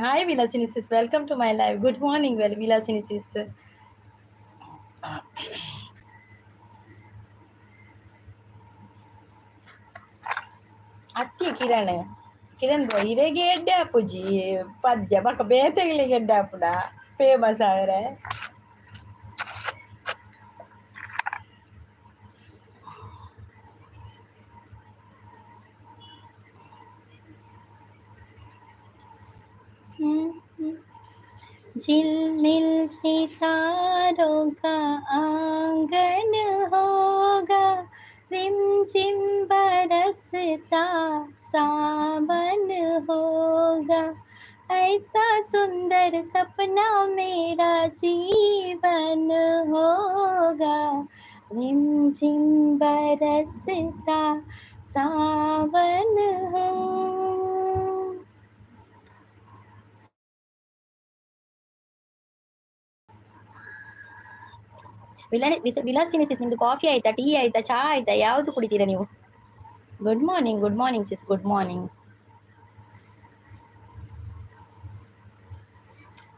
Hi Vilasini sis, welcome to my live. Good morning well Vilasini sis. ಅತ್ತಿ ಕಿರಣ್ ಕಿರಣ್ ಬ್ರೋ ಇರೆಗೆ ಎಡ್ಡೆ ಆಪುಜಿ ಪದ್ಯ ಬೊಕ ಬೇತೆಗಳಿಗೆ ಎಡ್ಡೆ ಆಪುಡ ಫೇಮಸ್ ಆವರೆ. झिलमिल सितारों का आंगन होगा, रिमझिम बरसता सावन होगा, ऐसा सुंदर सपना मेरा जीवन होगा, रिमझिम बरसता सावन हो. ವಿಲಾಸಿನಿ ಸಿಸ್, ನಿಮ್ದು ಕಾಫಿ ಆಯ್ತಾ, ಟೀ ಆಯ್ತಾ, ಚಹಾ ಆಯ್ತಾ, ಯಾವುದು ಕುಡಿತೀರಾ ನೀವು? Good morning, good morning sis, good morning.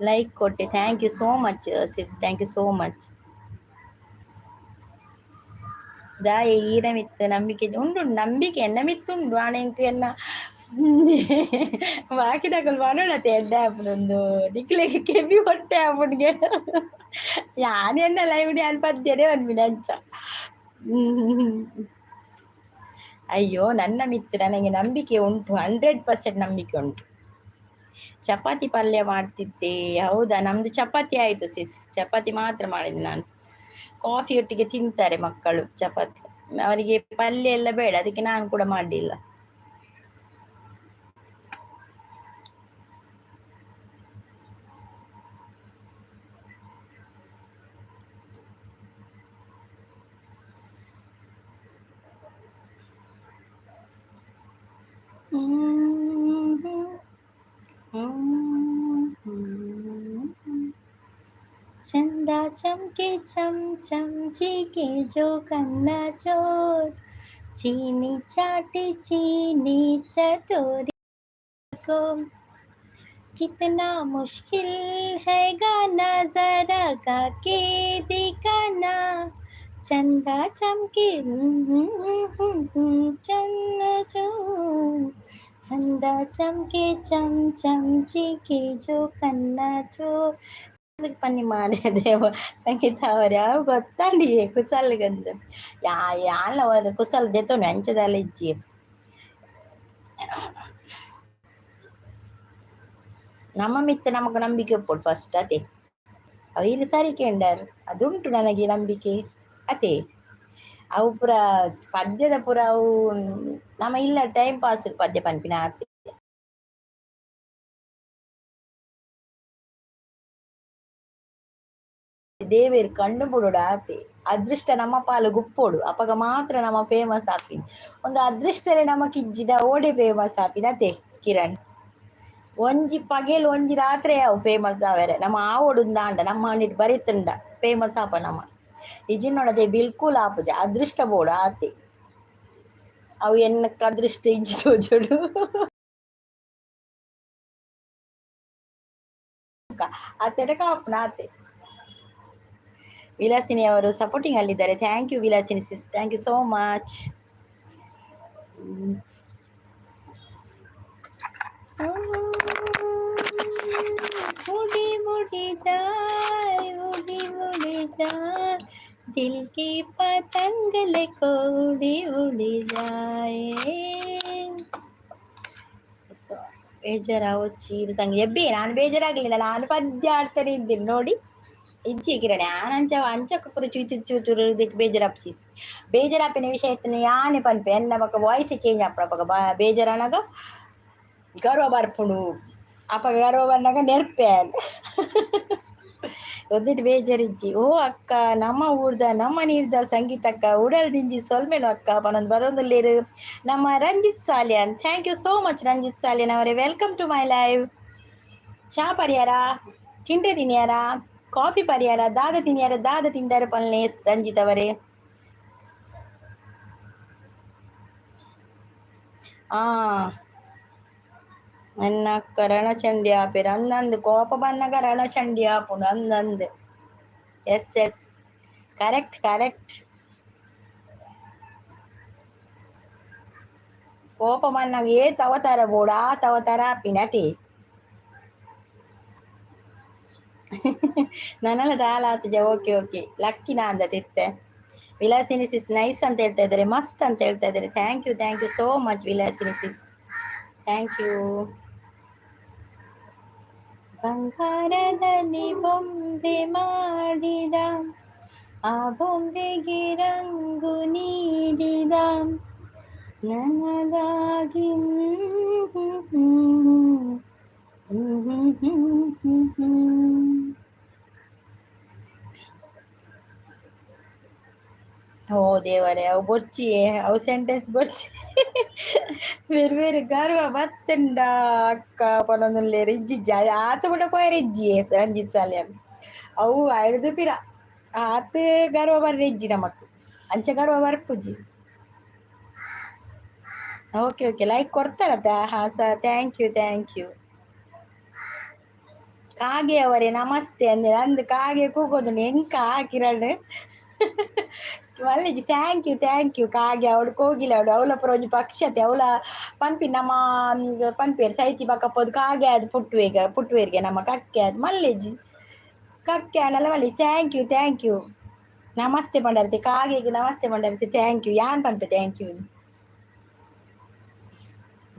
Like ಕೊಟ್ಟೆ, thank you so much sis, thank you so much. ದಾಯೆ ಈರ ಮಿತ್ತು ನಂಬಿಕೆ ಉಂಡು, ನಂಬಿಕೆ ಎನ್ನ ಮಿತ್ತುಂಡು ಆಣ ಎಂಕ್ ಎನ್ನ ಬಾಕಿದಕುಲು ಪನೊಡತೆ ಎಡ್ಡೆ ಆಪುಂಡು ನಿಕ್ಲೆಗ್ ಕೆಬಿ ಹೊಟ್ಟೆ ಆಪುಂಡುಗೆ. ಯಾನ್ ಎನ್ನ ಲೈವ್ ಯಾನ್ ಪದ್ಯನೇ ಪನ್ಪಿನ ಅಂಚ. ಅಯ್ಯೋ ನನ್ನ ಮಿತ್ರ ನನಗೆ ನಂಬಿಕೆ ಉಂಟು, 100% ನಂಬಿಕೆ ಉಂಟು. ಚಪಾತಿ ಪಲ್ಯ ಮಾಡ್ತಿದ್ದೆ ಹೌದಾ? ನಮ್ಮದು ಚಪಾತಿ ಆಯಿತು ಸಿಸ್, ಚಪಾತಿ ಮಾತ್ರ ಮಾಡಿದ್ದು ನಾನು. ಕಾಫಿಯೊಟ್ಟಿಗೆ ತಿಂತಾರೆ ಮಕ್ಕಳು ಚಪಾತಿ, ಅವರಿಗೆ ಪಲ್ಯ ಎಲ್ಲ ಬೇಡ, ಅದಕ್ಕೆ ನಾನು ಕೂಡ ಮಾಡಲಿಲ್ಲ. चंदा चमके चम चम चीके जो कन्ना चोर, चीनी चाटे चीनी चटोरी को। कितना मुश्किल है गाना, जरा गा के दिखाना। चंदा चमके चन्ना चो, चंदा चमके चम चम चीके जो कन्ना चो। ಪನ್ನಿ ಮಾರೆ ದೇವ ಸಂಗೀತ ಅವರೇ, ಅವು ಗೊತ್ತಂಡಿ ಕುಸಲ್ಗಂದು ಯಾ ಯಾನ್ಲ ಕುಸಲ್ ದೆತೊನು ಅಂಚದಾಲ ಇಜ್ಜಿ. ನಮ್ಮ ಮಿತ್ತ ನಮಕ್ ನಂಬಿಕೆ ಉಪ್ಪೊಡು ಫಸ್ಟ್ ಅತೆ. ಅವು ಈರ್ ಸರಿ ಕೇಂಡರ್, ಅದುಂಟು ನನಗೆ ನಂಬಿಕೆ ಅತೆ. ಅವು ಪೂರ ಪದ್ಯದ ಪೂರ ಅವು ನಮ ಇಲ್ಲ ಟೈಮ್ ಪಾಸ್ ಪದ್ಯ ಪನ್ಪಿನ ಆತೆ. ದೇವೆರ್ ಕಣ್ಣು ಬುಡೊಡು ಆತೆ. ಅದೃಷ್ಟ ನಮ್ಮ ಪಾಲು ಗುಪ್ಪೊಡು, ಅಪಗ ಮಾತ್ರ ನಮ ಫೇಮಸ್ ಆಪಿನಿ. ಒಂದು ಅದೃಷ್ಟನೇ ನಮಕ್ ಇಜ್ಜಿಡ ಓಡೆ ಫೇಮಸ್ ಆಪಿನ ಅತೆ ಕಿರಣ್? ಒಂಜಿ ಪಗೆಲ್ ಒಂಜಿ ರಾತ್ರೆ ಅವು ಫೇಮಸ್ ಆವೆರೆ. ನಮ್ಮ ಆವೊಡುಂದಾಂಡ ನಮ್ಮ ಅಂಡಿಟ್ ಬರಿತುಂಡ ಫೇಮಸ್ ಆಪ ನಮ. ಇಜ್ಜಿನ್ನೋಡದೆ ಬಿಲ್ಕುಲ್ ಆಪುಜ. ಅದೃಷ್ಟ ಬೋಡು ಆತೆ. ಅವು ಎನ್ನಕ್ ಅದೃಷ್ಟ ಇಜ್ಜಿ ತೋಜೊಡು. ಆತೆಡ ಕಾಪುನ ಆತೆ. ವಿಲಾಸಿನಿ ಅವರು supporting ಅಲ್ಲಿದ್ದಾರೆ. Thank you Vilasini sis, thank you so much. उड़ी उड़ी जाए, उड़ी उड़ी जाए, दिल की पतंग लेको उड़ी उड़ी जाए. ಬೇಜಾರಾವಚ್ಚಿ ಸಂಗ ಎಬ್ಬಿ, ನಾನು ಬೇಜಾರಾಗಲಿಲ್ಲ, ನಾನು ಪದ್ಯ ಆಡ್ತಾನೆ ಇದ್ದೀನಿ ನೋಡಿ. ಇಜ್ಜಿ ಕಿರಣ್, ಯಾನ್ ಅಂಚ ಅಂಚಕ್ಕ ಪೂರ ಚೂಚು ಚೂಚು ಬೇಜಾರಾಪುಜಿ. ಬೇಜಾರಾಪಿನ ವಿಷಯ ಇತ್ತುಂಡ ಯಾನೆ ಪನ್ಪೆ, ಎನ್ನ ಬೊಕ ವಾಯ್ಸ್ ಚೇಂಜ್ ಆಪುಂಡು. ಅಪಗ ಬೇಜಾರಾನಗ ಗರ್ವ ಬರ್ಪುಂಡು. ಅಪಗ ಗರ್ವ ಬನ್ನಗ ನೆರ್ಪೆ. ಒಂದಿಟ್ಟು ಬೇಜಾರಿಜ್ಜಿ. ಓ ಅಕ್ಕ, ನಮ್ಮ ಊರ್ದ ನಮ್ಮ ನೀರ್ದ ಸಂಗೀತಕ್ಕ ಉಡಲ್ ದಿಂಜಿ ಸೊಲ್ಮೆಲು ಅಕ್ಕ ಪನೊಂದು ಬರೋಂದುಲ್ಲೆರ್ ನಮ್ಮ Ranjith Salian. Thank you so much Ranjith Salian ಅವರೇ, welcome to my live. ಚಾ ಪರಿಯಾರ, ತಿಂಡಿ ತಿನ್ಯಾರ, ಕಾಫಿ ಪರಿಯಾರ, ದಾದ ತಿನ್ಯಾರ, ದಾದ ತಿಂಡಾರ ಪಲ್ನೆ ರಂಜಿತ್ ಅವರೇ? ಆ ಎನ್ನ ಅಕ್ಕ ರಣಚಂಡಿ ಆಪೆರ್ ಅಂದಂದು, ಕೋಪ ಬನ್ನಗ ರಣಚಂಡಿ ಆಪುಂಡು ಅಂದಂದು. Yes yes, correct correct. ಕೋಪ ಬನ್ನಗ ಏತ್ ಅವತಾರ ಬೋಡು ಆತ್ ಅವತಾರ ಆಪಿನ ಅತೆ. ನನಲ ದಾಲ ಆತುಜ. ಓಕೆ ಓಕೆ, ಲಕ್ಕಿನ ಅಂದ ತಿತ್ತೆ. ವಿಲಾಸಿನಿ ಸಿಸ್ ನೈಸ್ ಅಂತ ಹೇಳ್ತಾ ಇದ್ದಾರೆ, ಮಸ್ತ್ ಅಂತ ಹೇಳ್ತಾ ಇದ್ದಾರೆ. Thank you, thank you so much Vilasini sis, thank you. ಬಂಗಾರದಲ್ಲಿ ಬೊಂಬೆ ಮಾಡಿದ, ಆ ಬೊಂಬೆಗೆ ರಂಗು ನೀಡಿದ, ನನಗಾಗಿ. ಓ ದೇವರೇ, ಅವು ಬೊರ್ಚಿಯೇ, ಅವು ಸೆಂಟೆನ್ಸ್ ಬೊರ್ಚಿ. ಬೇರೆ ಬೇರೆ ಗರ್ವ ಬತ್ತುಂಡ ಅಕ್ಕ ಪನೊಂದುಲ್ಲೆರ್. ಇಜ್ಜಿಜ್ಜಿ ಆತ್ ಪೂಟ ಪೋಯೆರೆ ಇಜ್ಜಿಯೇ ರಂಜಿತ್ ಸಾಲ್ಯಾನ್. ಅವು ಐರ್ದ್ ಪಿರ ಆತ್ ಗರ್ವ ಬರ್ರೆ ಇಜ್ಜಿ ನಮಕ್, ಅಂಚ ಗರ್ವ ಬರ್ಪುಜಿ. ಓಕೆ ಓಕೆ, ಲೈಕ್ ಕೊಡ್ತಾರತ್ತ? ಹಾಂ sir, thank you thank you. ಕಾಗೆ ಅವರೇ ನಮಸ್ತೆ ಅಂದೆ, ಅಂದು ಕಾಗೆ ಕೂಗೋದುಂಡು ಎಂಕ Kiran ಮಲ್ಲಿಜಿ. Thank you thank you. ಕಾಗೆ ಅವಡು ಕೋಗಿಲೆ ಅವಡು ಅವಲ ಪೂರ ಒಂಜಿ ಪಕ್ಷಿ ಅತೆ. ಅವಲ ಪನ್ಪಿ ನಮ್ಮ ಪನ್ಪೇರು ಸೈತಿ ಬೊಕ ಪೋದು ಕಾಗೆ ಆದ್ ಪುಟ್ಟುವೆಗ ಪುಟ್ಟುವೆರ್ಗೆ ನಮ್ಮ ಕಕ್ಕೆ ಆದ್ ಮಲ್ಲಿಜಿ. ಕಕ್ಕೆ ಆಂಡಲ ಮಲ್ಲಿ. Thank you thank you. Namaste ಪಂಡರ್ತಿ, ಕಾಗೆಗ್ namaste ಪಂಡರ್ತಿ. Thank you ಯಾನ್ ಪನ್ಪೆ thank you.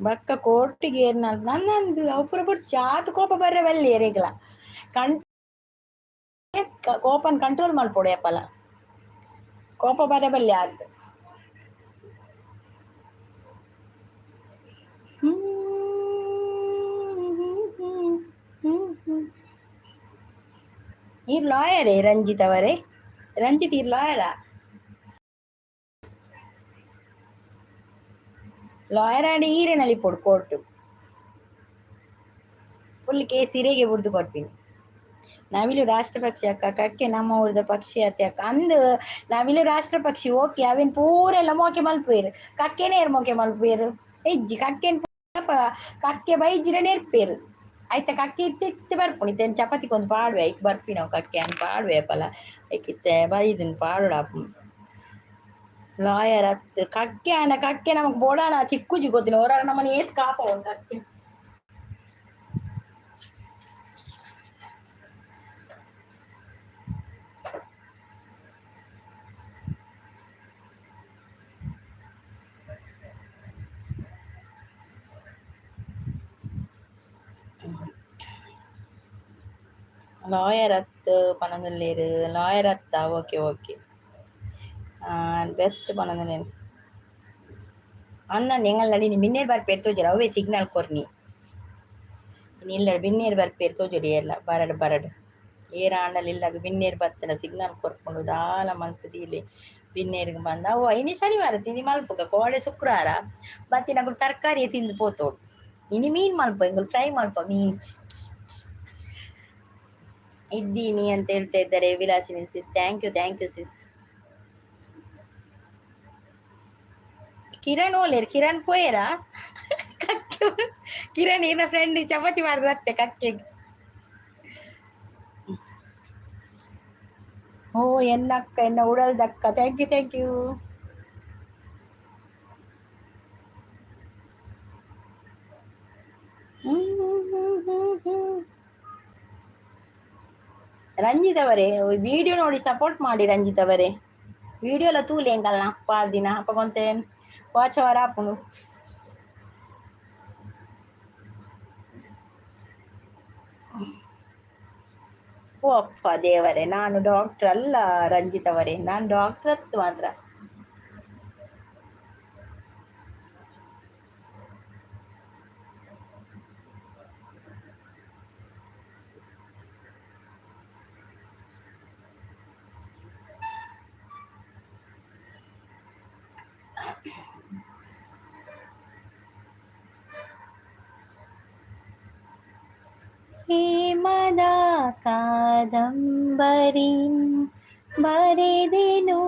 ಬೊಕ್ಕ ಕೋಟಿಗೆ ಏರ್ನ ನನ್ನಂದು ಅವು ಪೂರ ಬೊಡ್ಚಿ ಆತ್ ಕೋಪ ಬರ್ರೆ ಬಲ್ಲಿ ಎರೆಗ್ಲ. ಕಣ್ ಕೋಪನ್ ಕಂಟ್ರೋಲ್ ಮಲ್ಪೊಡು ಏಪಲ, ಕೋಪ ಬರ್ರೆ ಬಲ್ಲಿ ಆತ್. ಈರ್ ಲಾಯರೇ ರಂಜಿತ್ ಅವರೇ? ರಂಜಿತ್ ಈರ್ ಲಾಯರಾ? ಲಾಯರ್ ಆಂಡ ಈರೆ ನಲಿಪೊಡು ಕೋರ್ಟ್. ಫುಲ್ ಕೇಸ್ ಇರೆಗೆ ಬುಡ್ದು ಕೊರ್ಪಿನಿ. ನವಿಲು ರಾಷ್ಟ್ರ ಪಕ್ಷಿ ಅಕ್ಕ, ಕಕ್ಕೆ ನಮ್ಮ ಊರದ ಪಕ್ಷಿ ಅತ್ತೆ ಅಕ್ಕ. ಅಂದ್ ನವಿಲು ರಾಷ್ಟ್ರ ಪಕ್ಷಿ ಓಕೆ, ಅವೇನ್ ಪೂರೆಲ್ಲ ಮೋಕೆ ಮಲ್ಪುವೆರ್. ಕಕ್ಕೆನೇ ಮೋಕೆ ಮಲ್ಪುವೆರ್? ಇಜ್ಜಿ. ಕಕ್ಕೆನ್ ಕಕ್ಕೆ ಬೈಜಿನ ನೆರ್ಪೇರು ಆಯ್ತಾ? ಕಕ್ಕೆ ಇತ್ತೆ ಇತ್ತೆ ಬರ್ಪುಂಡು. ಇತ್ತೆ ಚಪಾತಿ ಕೊಂದು ಪಾಡುವೆ, ಐಕ್ ಬರ್ಪಿನವು ಕಕ್ಕೆ ಅನ್ ಪಾಡುವೆ ಪಲ. ಐಕ್ ಇತ್ತೆ ಬೈದನ್ ಪಾಡುಡ. ಲಾಯರ್ ಅತ್ ಕಕ್ಕೆ ಆಂಡ ಕಕ್ಕೆ ನಮಕ್ ಬೋಡಾನ ತಿಕ್ಕುಜಿ ಗೊತ್ತಿನ. ಓರಾರ ನಮ್ಮನೆ ಏತ್ ಕಾಪ ಉಂಡು ಕಕ್ಕೆ. ಲಾಯರ್ ಅತ್ ಪನೊಂದುಲ್ಲೆರ್. ಲಾಯರ್ ಅತ್ತ? ಓಕೆ ಓಕೆ, ಬೆಸ್ಟ್ ಪನೊಂದುಲ್ಲೆರ್. ಅಣ್ಣ ಎಂಗಲ್ ನಡಿ ಬಿನ್ನೇರ್ ಬರ್ಪೇರ್ ತೋಜೊಡು. ಅವೇ ಸಿಗ್ನಲ್ ಕೊರ್ನಿ ಇಲ್ಲ. ಬಿನ್ನೇರ್ ಬರ್ಪೇರ್ ತೋಜೊಡು. ಏರ್ಲ ಬರಡ್ ಬರಡ್. ಏರಾಂಡಲ ಇಲ್ಲಗ್ ಬಿನ್ನೇರ್ ಬತ್ತನ ಸಿಗ್ನಲ್ ಕೊರ್ಪುಂಡು. ದಾಲ ಮಲ್ತ್ ದೀಲೆ ಬಿನ್ನೇರ್ಗ್ ಬಂದ. ಅವು ಇನಿ ಶನಿವಾರ ತಿಂಡಿ ಮಲ್ಪುಗ. ಕೋಡೆ ಶುಕ್ರವಾರ ಬತ್ತಿನಕುಲು ತರಕಾರಿ ತಿಂದು ಪೋತೋಡು. ಇನಿ ಮೀನ್ ಮಲ್ಪ, ಎಂಕುಲು ಫ್ರೈ ಮಲ್ಪ ಮೀನ್. ಇದ್ದೀನಿ ಅಂತ ಹೇಳ್ತಾ ಇದ್ದಾರೆ Vilasini sis. Thank you, thank you sis. Kiran ಓಲೇರ್? Kiran ಪೋಯರಾ? ಕಕ್ಕೆ Kiran ಇನ್ನ ಫ್ರೆಂಡ್ ಚಪಾತಿ ಮಾರ್ದು ಅತ್ತೆ ಕಕ್ಕೆ. ಓ ಎನ್ನಕ್ಕ, ಎನ್ನ ಉಡಲ್ದಕ್ಕ. Thank you, thank you. Ranjith ಅವರೇ, ವಿಡಿಯೋ ನೋಡಿ ಸಪೋರ್ಟ್ ಮಾಡಿ. ರಂಜಿತ್ ಅವರೇ, ವಿಡಿಯೋ ಎಲ್ಲ ತೂಲೆ ಎಂಕಲ್ನ ಪಾಡ್ದಿನ ಅಪ್ಪಗೊಂತೆ ವಾಚ್ ಅವರ್ ಆಪುಂಡು. ಓ ಅಪ್ಪ ದೇವರೇ, ನಾನು ಡಾಕ್ಟರ್ ಅಲ್ಲ ರಂಜಿತ್ ಅವರೇ. ನಾನು ಡಾಕ್ಟರ್ ಅತ್ತು ಮಾತ್ರ. ಹೇಮದ ಕಾದಂಬರಿ ಬರೆದೆನು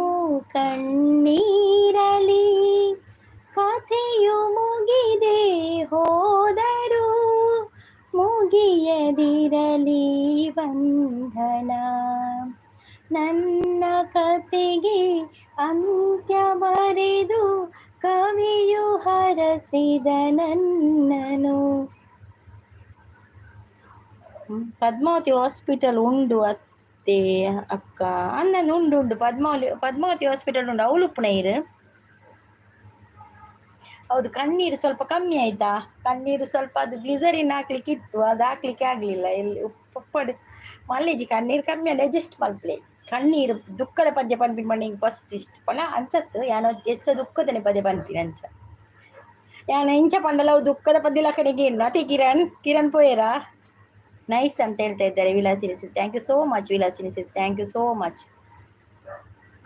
ಕಣ್ಣೀರಲಿ, ಕಥೆಯು ಮುಗಿದೆ ಹೋದರು ಮುಗಿಯದಿರಲಿ ಬಂಧನ. ನನ್ನ ಕತೆಗೆ ಅಂತ್ಯ ಬರೆದು ಕವಿಯು ಹರಸಿದ ನನ್ನನು. ಪದ್ಮಾವತಿ ಹಾಸ್ಪಿಟಲ್ ಉಂಡು ಅತ್ತೆ ಅಕ್ಕ ಅಣ್ಣನ? ಉಂಡು ಉಂಡು, ಪದ್ಮಾವತಿ ಪದ್ಮಾವತಿ ಹಾಸ್ಪಿಟಲ್ ಉಂಡು. ಅವಳು ಉಪ್ಪುನ. ಹೌದು, ಕಣ್ಣೀರು ಸ್ವಲ್ಪ ಕಮ್ಮಿ ಆಯ್ತಾ? ಕಣ್ಣೀರು ಸ್ವಲ್ಪ ಅದು ಗ್ಲಿಸರಿನ್ ಹಾಕ್ಲಿಕ್ಕೆ ಇತ್ತು, ಅದು ಹಾಕ್ಲಿಕ್ಕೆ ಆಗಲಿಲ್ಲ. ಎಲ್ಲಿ ಉಪ್ಪಡು ಮಲ್ಲೇಜಿ. ಕಣ್ಣೀರು ಕಮ್ಮಿ ಅಲ್ಲ, ಅಡ್ಜಸ್ಟ್ ಮಲ್ಪಲೆ. ಕಣ್ಣೀರು ದುಃಖದ ಪದ್ಯ ಪನ್ಪಿನ ಮಣ್ಣಿ ಫಸ್ಟ್ ಇಷ್ಟ ಪಣ ಅಂಚತ್ತು. ಯಾನೋ ಹೆಚ್ಚ ದುಃಖದನೆ ಪದ್ಯ ಪನ್ತೀನಿ ಅಂಚ. ಯಾನ ಇಂಚ ಪಂಡಲ ಅವು ದುಃಖದ ಪದ್ಯ ಲಕ್ಕನಿಗೆ ಏನು ಅತಿ. ಕಿರಣ್, ಕಿರಣ್ ಪೋಯರಾ? ನೈಸ್ ಅಂತ ಹೇಳ್ತಾ ಇದ್ದಾರೆ Vilasini sis. Thank you so much Vilasini sis, thank you so much.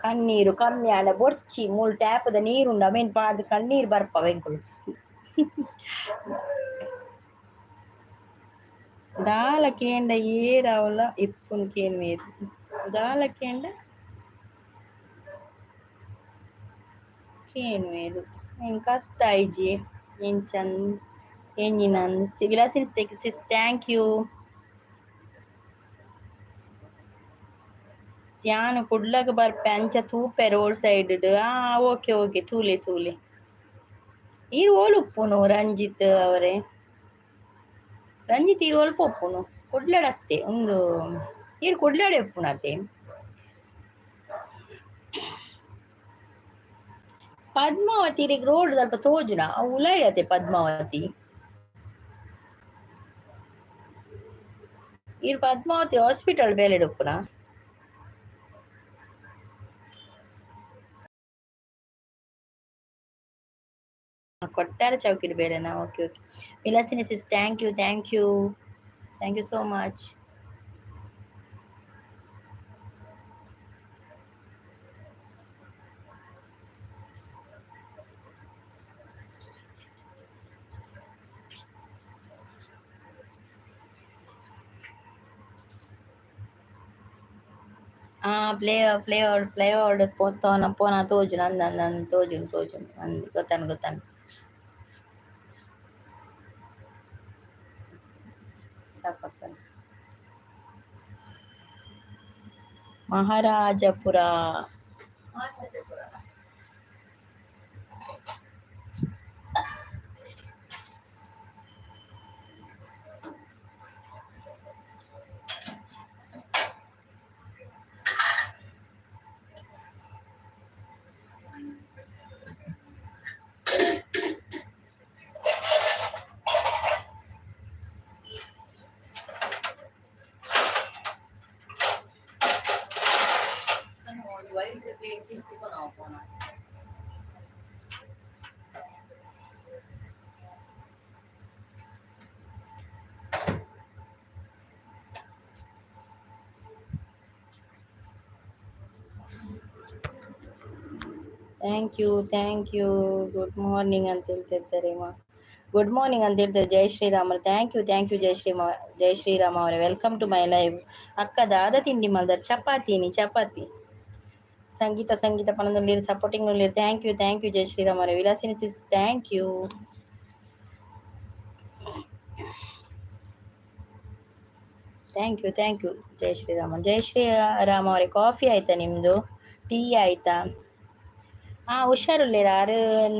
ಕಣ್ಣೀರು ಕಮ್ಮಿ ಆಂಡ ಬೊರ್ಚಿ, ಮೂಲು ಟ್ಯಾಪದ ನೀರುಂಡು, ಅವೇನು ಪಾಡ್ದು ಕಣ್ಣೀರು ಬರ್ಪವ ಎಂಕುಲು. ದಾಲ ಕೇಂಡ ಏರವಲ ಇಪ್ಪುನ್ ಕೇನ್ವೇರು. ದಾಲ ಕೇಂಡ ಕೇನ್ವೇರು ಎಂಕ್ ಅರ್ಥ ಆಯ್ಜಿ ಎಂಚನ್ ಎಂಜಿನನ್. ವಿಲಾಸಿನಿ ಸಿಸ್, thank you. ಯಾನ್ ಕುಡ್ಲಗ್ ಬರ್ಪೆ, ಅಂಚ ತೂಪೆ ರೋಡ್ ಸೈಡ್. ಆ ಓಕೆ ಓಕೆ, ತೂಲೆ ತೂಲೆ. ಈರ್ ಓಲು ಉಪ್ಪುನು ರಂಜಿತ್ ಅವರೇ? ರಂಜಿತ್, ಈರ್ ಒಲ್ಪ ಉಪ್ಪುನು? ಕುಡ್ಲಡ್ ಅತ್ತೆ. ಉಂದು ಈರ್ ಕುಡ್ಲಡೆ ಉಪ್ಪುನತೆ. ಪದ್ಮಾವತಿ ಇರೆಗ್ ರೋಡ್ ದಲ್ಪ ತೋಜುನ? ಅವು ಉಲಾಯಿ ಅತೆ ಪದ್ಮಾವತಿ. ಈರ್ ಪದ್ಮಾವತಿ ಹಾಸ್ಪಿಟಲ್ ಬೇಲೆಡ್ ಉಪ್ಪುನ? ಕೊಟ್ಟಾರ ಚೌಕಿಡ್ ಬೇಲೆನಾ? Okay okay. Vilasini sis, thank you, thank you, thank you so much. Play play play ಪೋತೋನ ಪೋನ ತೋಜುನು ಅಂದ ಅಂದ ಅಂದ್ ತೋಜುನು ತೋಜುನು ಅಂದ್ ಗೊತ್ತಾನು ಗೊತ್ತಾನು. ಸಾಕಪ್ಪ. ಮಹಾರಾಜಪುರ. Thank you thank you. Good morning ಅಂತ ಹೇಳ್ತಿರ್ತಾರೆ. ಗುಡ್ ಮಾರ್ನಿಂಗ್ ಅಂತ ಹೇಳ್ತಾರೆ ಜೈ Shriram. Thank you thank you Jai Shri Jai Shriram ಅವರೇ. Welcome to my live. ಅಕ್ಕ ದಾದ ತಿಂಡಿ ಮಲ್ದರ್ ಚಪಾತಿನಿ ಚಪಾತಿ. ಸಂಗೀತ ಸಂಗೀತ ಪನದಲ್ಲಿರು supporting thank you thank you Jai Shriram ಅವರೇ. Vilasini sis thank you. Thank you thank you Jai Shriram. Jai Shriram ಅವರೇ coffee ಆಯ್ತಾ ನಿಮ್ಮದು? ಟೀ ಆಯ್ತಾ? ಹಾಂ ಹುಷಾರಿಲ್ಲ ಆರು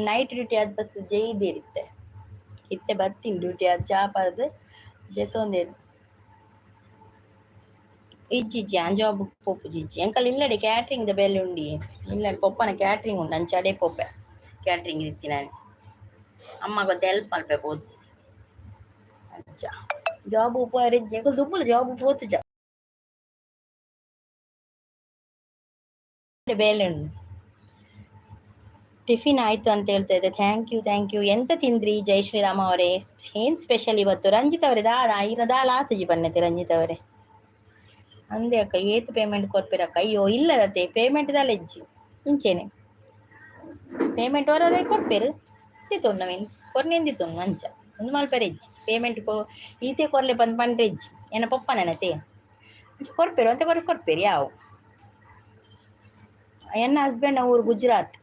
ನೈಟ್ ಡ್ಯೂಟಿ ಅದು ಬತ್ತು ಜೈದಿರುತ್ತೆ ಇತ್ತೆ ಬರ್ತೀನಿ ಡ್ಯೂಟಿ ಅದು ಚಾಪಾರ್ದು ಜೆತೊಂದೇರು. ಇಜ್ಜಿ ಇಜ್ಜಿ ಆನ್ ಜಾಬ್ ಪೋಪುಜಿ ಇಜ್ಜಿ ಅಂಕಲ್ ಇಲ್ಲಡೆ ಕ್ಯಾಟ್ರಿಂಗ್ the ಬೆಲೆ ಉಂಡಿ ಇಲ್ಲ ಪೊಪ್ಪನ ಕ್ಯಾಟ್ರಿಂಗ್ ಉಂಡು ಅಂಚಡೆ ಪೋಪೆ ಕ್ಯಾಟ್ರಿಂಗ್ ಇತ್ತಿ ನಾನು ಅಮ್ಮ ಗೊತ್ತ ಹೆಲ್ಪ್ ಮಲ್ಪೆ ಬೋದು ಅಂಚ ಜಾಬ್ ಪೋಯರೆ ಎಂಕಲ್ ದುಬ್ಬುಲ ಜಾಬ್ ಪೋತುಜ ಬೇಲೆ ಉಂಡು. ಟಿಫಿನ್ ಆಯಿತು ಅಂತ ಹೇಳ್ತಾ ಇದ್ದೆ. Thank you thank you. ಎಂತ ತಿಂದ್ರಿ ಜೈ ಶ್ರೀರಾಮ ಅವರೇ? ಏನು ಸ್ಪೆಷಲ್ ಇವತ್ತು? ರಂಜಿತ್ ಅವರೇ ದಾದ ಇರ ದಾಲ ಆತುಜಿ ಬನ್ನತೆ ರಂಜಿತ್ ಅವರೇ. ಅಂದೆ ಅಕ್ಕ ಏತ್ ಪೇಮೆಂಟ್ ಕೊರ್ಪಿರಕ್ಕ? ಅಯ್ಯೋ ಇಲ್ಲ ರತೆ ಪೇಮೆಂಟ್ ದಾಲ ಇಜ್ಜಿ ಇಂಚೇನೆ ಪೇಮೆಂಟ್ ಹೊರರೆ ಕೊರ್ಪೇರು ದಿತ್ತೊಂಡು ನವೀನ್ ಕೊರ್ನೇನು ದಿತ್ತೊಂಡು ಅಂಚ ಒಂದು ಮಲ್ಪೆರೆ ಇಜ್ಜಿ ಪೇಮೆಂಟ್ ಕೊ ಈತೆ ಕೊರ್ಲೆ ಬಂದು ಪಂಡ್ರೆ ಇಜ್ಜಿ ಎನ್ನ ಪಪ್ಪ ನೆನತೆ ಅಂಚ ಕೊರ್ಪೇರು ಅಂತ ಕೊರ್ ಕೊರ್ಪೇರು ಯಾವ. ಎನ್ನ ಹಸ್ಬೆಂಡ್ ಊರು ಗುಜರಾತ್,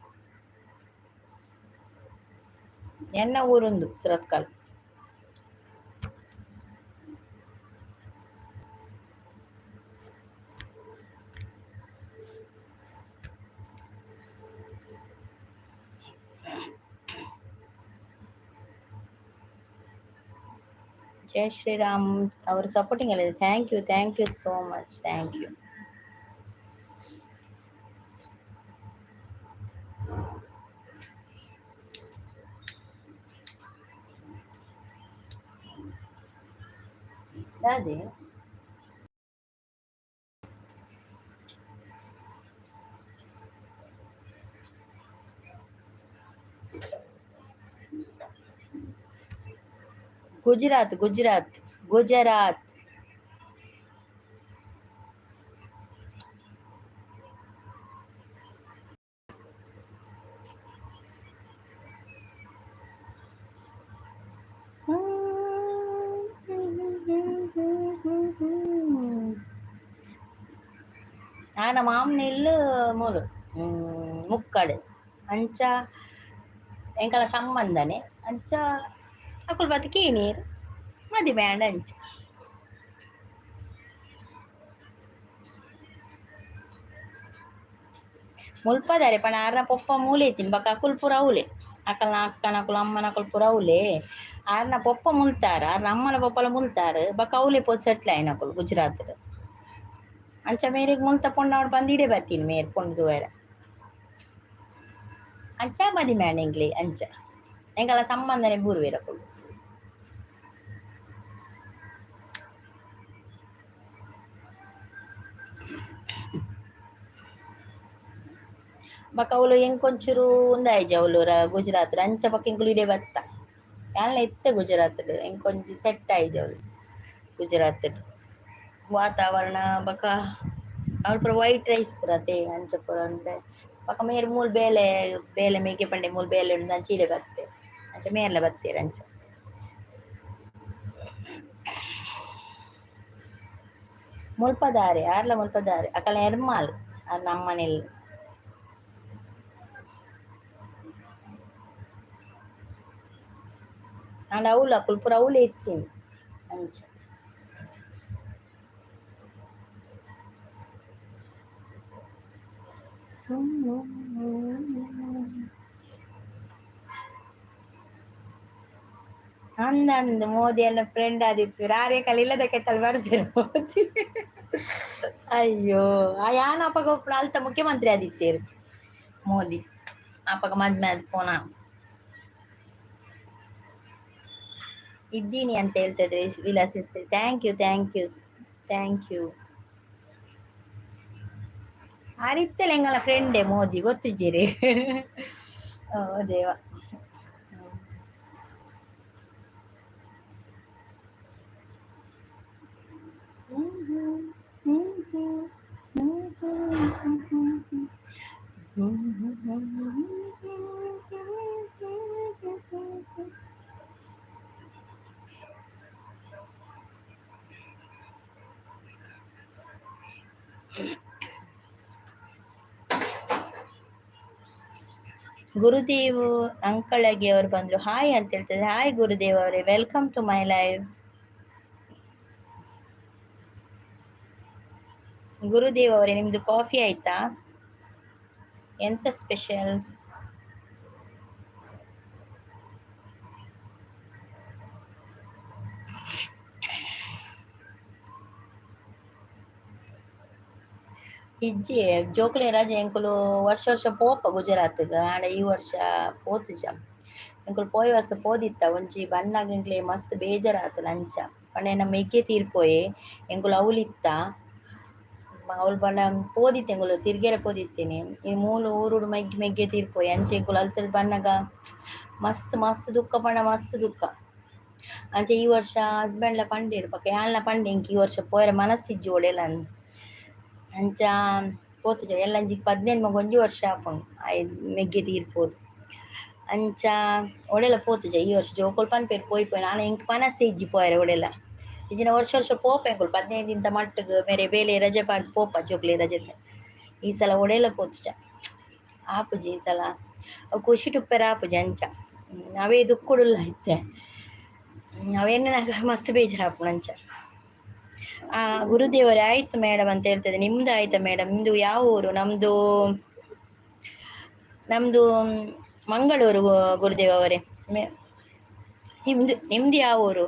ಎನ್ನ ಊರುಂದು ಸುರತ್ಕಲ್. ಜೈ ಶ್ರೀರಾಮ್ ಅವರು ಸಪೋರ್ಟಿಂಗ್ ಅಲ್ಲಿದೆ. Thank you thank you so much thank you. ದಾದೆ Gujarat Gujarat Gujarat. ಆನ ಮಾಮನ ಇಲ್ಲು ಮೂಲು ಮುಕ್ಕಡೆ ಅಂಚ ಎಂಕಲ ಸಂಬಂಧನೆ ಅಂಚ ಅಕುಲು ಬತ್ತಿ ನೀರು ಮದಿಮೆ ಆಂಡ್ ಅಂಚ. ಮುಲ್ಪದಾರೆ ಪಂಡ ಆರ್ನ ಪೊಪ್ಪ ಮೂಲೆ ಇತ್ತೀನಿ ಬೊಕ್ಕ ಅಕುಲು ಪೂರ ಅವುಲೆ ಅಕಲ್ನ ಅಕ್ಕನಕುಲು ಅಮ್ಮನಕುಲು ಪೂರ ಅವುಲೆ ಆರ್ನ ಪೊಪ್ಪ ಮುಲ್ತಾರ ಆರ್ನ ಅಮ್ಮನ ಪೊಪ್ಪಲ ಮುಲ್ತಾರ ಬೊಕ್ಕ ಅವುಲೆ ಪೋದು ಸೆಟ್ಲ್ ಆಯಿನಕುಲು ಗುಜರಾತ್. ಅಂಚ ಮೇರೆಗ್ ಮುಲ್ತ ಪೊಣ್ಣವಡು ಬಂದು ಇಡೆ ಬರ್ತೀನಿ ಮೇರ್ ಪೊಣ್ಣು ತೂವರೆ ಅಂಚ ಮದಿಮೆ ಆಂಡ್ ಎಂಕ್ಲೆ ಅಂಚ ಎಂಕಲ ಸಂಬಂಧನೆ ಬೂರುವೆರ್ ಅಕುಲು. ಬೊಕ್ಕ ಅವುಲು ಎಂಕೊಂಚೂರು ಉಂದಾಯಿಜಿ ಅವುಲು ಗುಜರಾತ್ ಅಂಚ ಬೊಕ್ಕ ಎಂಕುಲು ಇಡೆ ಬತ್ತ ಯಾನ್ಲ ಇತ್ತೆ ಗುಜರಾತ್ ಎಂಕೊಂಜಿ ಸೆಟ್ ಆಯಿಜಿ ಅವುಲು ಗುಜರಾತ್ ವಾತಾವರಣ ಬೊಕ್ಕ ಅವ್ಲು ಪೂರ ವೈಟ್ ರೈಸ್ ಪೂರ ಅತೆ ಅಂಚ ಪೂರ ಅಂತೆ ಬೊಕ್ಕ ಮೇರ್ ಮೂಲು ಬೇಲೆ ಬೇಲೆ ಮೇಕೆ ಪಂಡೆ ಮೂಲು ಬೇಲೆ ಉಂಡು ಅಂಚ ಇಡೆ ಬತ್ತೆ ಅಂಚ ಮೇರ್ಲ ಬತ್ತೆರ್ ಅಂಚ. ಮುಲ್ಪದಾರೆ ಆರ್ಲ ಮುಲ್ಪದಾರೆ ಅಕಲ್ನ ಎರ್ಮಾಲ್ ಆರ್ ನಮ್ಮನೆಲ್. ಆಂಡ ಅವ್ಲು ಅಕುಲು ಪೂರ ಅವ್ಲೇ ಇತ್ತೀನಿ ಅಂಚ. ಅಂದಂದು ಮೋದಿ ಎಲ್ಲ ಫ್ರೆಂಡ್ ಆದಿತ್ತು ರಾರೆ ಕಲಿ ಇಲ್ಲದ ಕೆತ್ತಲ್ ಬರ್ತೀರ ಮೋದಿ. ಅಯ್ಯೋ, ಆ ಯಾನ್ ಅಪಗ ಅಲ್ತ ಮುಖ್ಯಮಂತ್ರಿ ಆದಿತ್ತೇರು ಮೋದಿ ಅಪಗ ಮದ್ಮೆ ಆದ್ ಪೋನ ಇದ್ದೀನಿ ಅಂತ ಹೇಳ್ತಾ ಇದ್ರೆ ವಿಲಾಸಿಸ್ತೀರಿ. Thank you, thank you, thank you. ಆರಿತ್ತಲ್ಲ ಎಂಗಲ ಫ್ರೆಂಡೇ Modi ಗೊತ್ತಿದ್ದೀರಿ. ಓ ದೇವ. ಗುರುದೇವ್ ಅಂಕಳಗಿ ಅವರು ಬಂದರು, ಹಾಯ್ ಅಂತ ಹೇಳ್ತಾರೆ. ಹಾಯ್ ಗುರುದೇವ್ ಅವರೇ, welcome to my live. Gurudev ಅವರೇ, ನಿಮ್ದು ಕಾಫಿ ಆಯ್ತಾ? ಎಂತ ಸ್ಪೆಷಲ್? ಇಜ್ಜಿ ಜೋಕುಲೆ ರಜೆ ಎಂಕುಲು ವರ್ಷ ವರ್ಷ ಪೋಪ ಗುಜರಾತ್ಗ್, ಆಂಡ ಈ ವರ್ಷ ಪೋತುಜ. ಎಂಕುಲು ಪೋಯಿ ವರ್ಷ ಪೋದಿತ್ತ ಒಂಜಿ ಬನ್ನಾಗ ಎಂಕ್ಲೆ ಮಸ್ತ್ ಬೇಜಾರಾತುಂಡು ಅಂಚ ಪಂಡ ಎನ್ನ ಮೆಗ್ಗೆ ತೀರ್ಪೋಯೆ, ಎಂಕುಲು ಅವ್ಲಿತ್ತ ಅವ್ಲು ಪಂಡ ಪೋದಿತ್ತೆ ಎಂಕುಲು ತಿರ್ಗೆರೆ ಪೋದಿತ್ತೇನೆ. ಈ ಮೂಲು ಊರುಡು ಮೆಗ್ಗೆ ಮೆಗ್ಗೆ ತೀರ್ಪೋಯೆ ಅಂಚ ಎಂಕುಲು ಅಲ್ತುರ್ದು ಬನ್ನಗ ಮಸ್ತ್ ಮಸ್ತ್ ದುಃಖ ಪಂಡ ಮಸ್ತ್ ದುಃಖ. ಅಂಚ ಈ ವರ್ಷ ಹಸ್ಬೆಂಡ್ಲ ಪಂಡೇರು ಬೊಕ ಯಾನ್ಲ ಪಂಡೆ ಎಂಕ್ ಈ ವರ್ಷ ಪೋಯೆರೆ ಮನಸ್ಸಿಜ್ಜಿ ಓಡೆಲ ಅಂದ್. ಅಂಚ ಪೋತುಜ ಎಲ್ಲಂಜಿಗ್ 15 ಮಗ ಒಂಜಿ ವರ್ಷ ಆಪುಂಡು ಆಯೆ ಮೆಗ್ಗೆ ತೀರ್ಪೋದು. ಅಂಚ ಒಡೆಲ ಪೋತುಜ ಈ ವರ್ಷ ಜೋಕುಲು ಪನ್ಪೆರ್ ಪೋಯಿ ಪೋಯಿ ನಾನ ಎಂಕ್ ಮನಸ್ಸೇ ಇಜ್ಜಿ ಪೋಯೆರೆ ಒಡೆಲ. ಇಜ್ಜಿಂಡ ವರ್ಷ ವರ್ಷ ಪೋಪ ಎಂಕುಲು 15 ದಿನದ ಮಟ್ಟಿಗ್ ಮೇರೆ ಬೇಲೆ ರಜೆ ಪಾಡ್ದ್ ಪೋಪ ಜೋಕ್ಲೆ ರಜೆತ. ಈ ಸಲ ಒಡೆಲ ಪೋತುಜ ಆಪುಜಿ ಈ ಸಲ ಅವು ಖುಷಿಟ್ ಉಪ್ಪೆರೆ ಆಪುಜಿ ಅಂಚ. ಅವೇ ದುಃಖಡುಲ್ಲ ಇತ್ತೆ ಅವೇನಾಗ ಮಸ್ತ್ ಬೇಜಾರಾಪುಂಡು ಅಂಚ. ಗುರುದೇವರೇ ಆಯ್ತು ಮೇಡಮ್ ಅಂತ ಹೇಳ್ತದೆ. ನಿಮ್ದು ಆಯ್ತಾ ಮೇಡಮ್? ನಿಮ್ದು ಯಾವ ಊರು? ನಮ್ದು ನಮ್ದು ಮಂಗಳೂರು ಗುರುದೇವ್ ಅವರೇ. ನಿಮ್ದು ನಿಮ್ದು ಯಾವ ಊರು?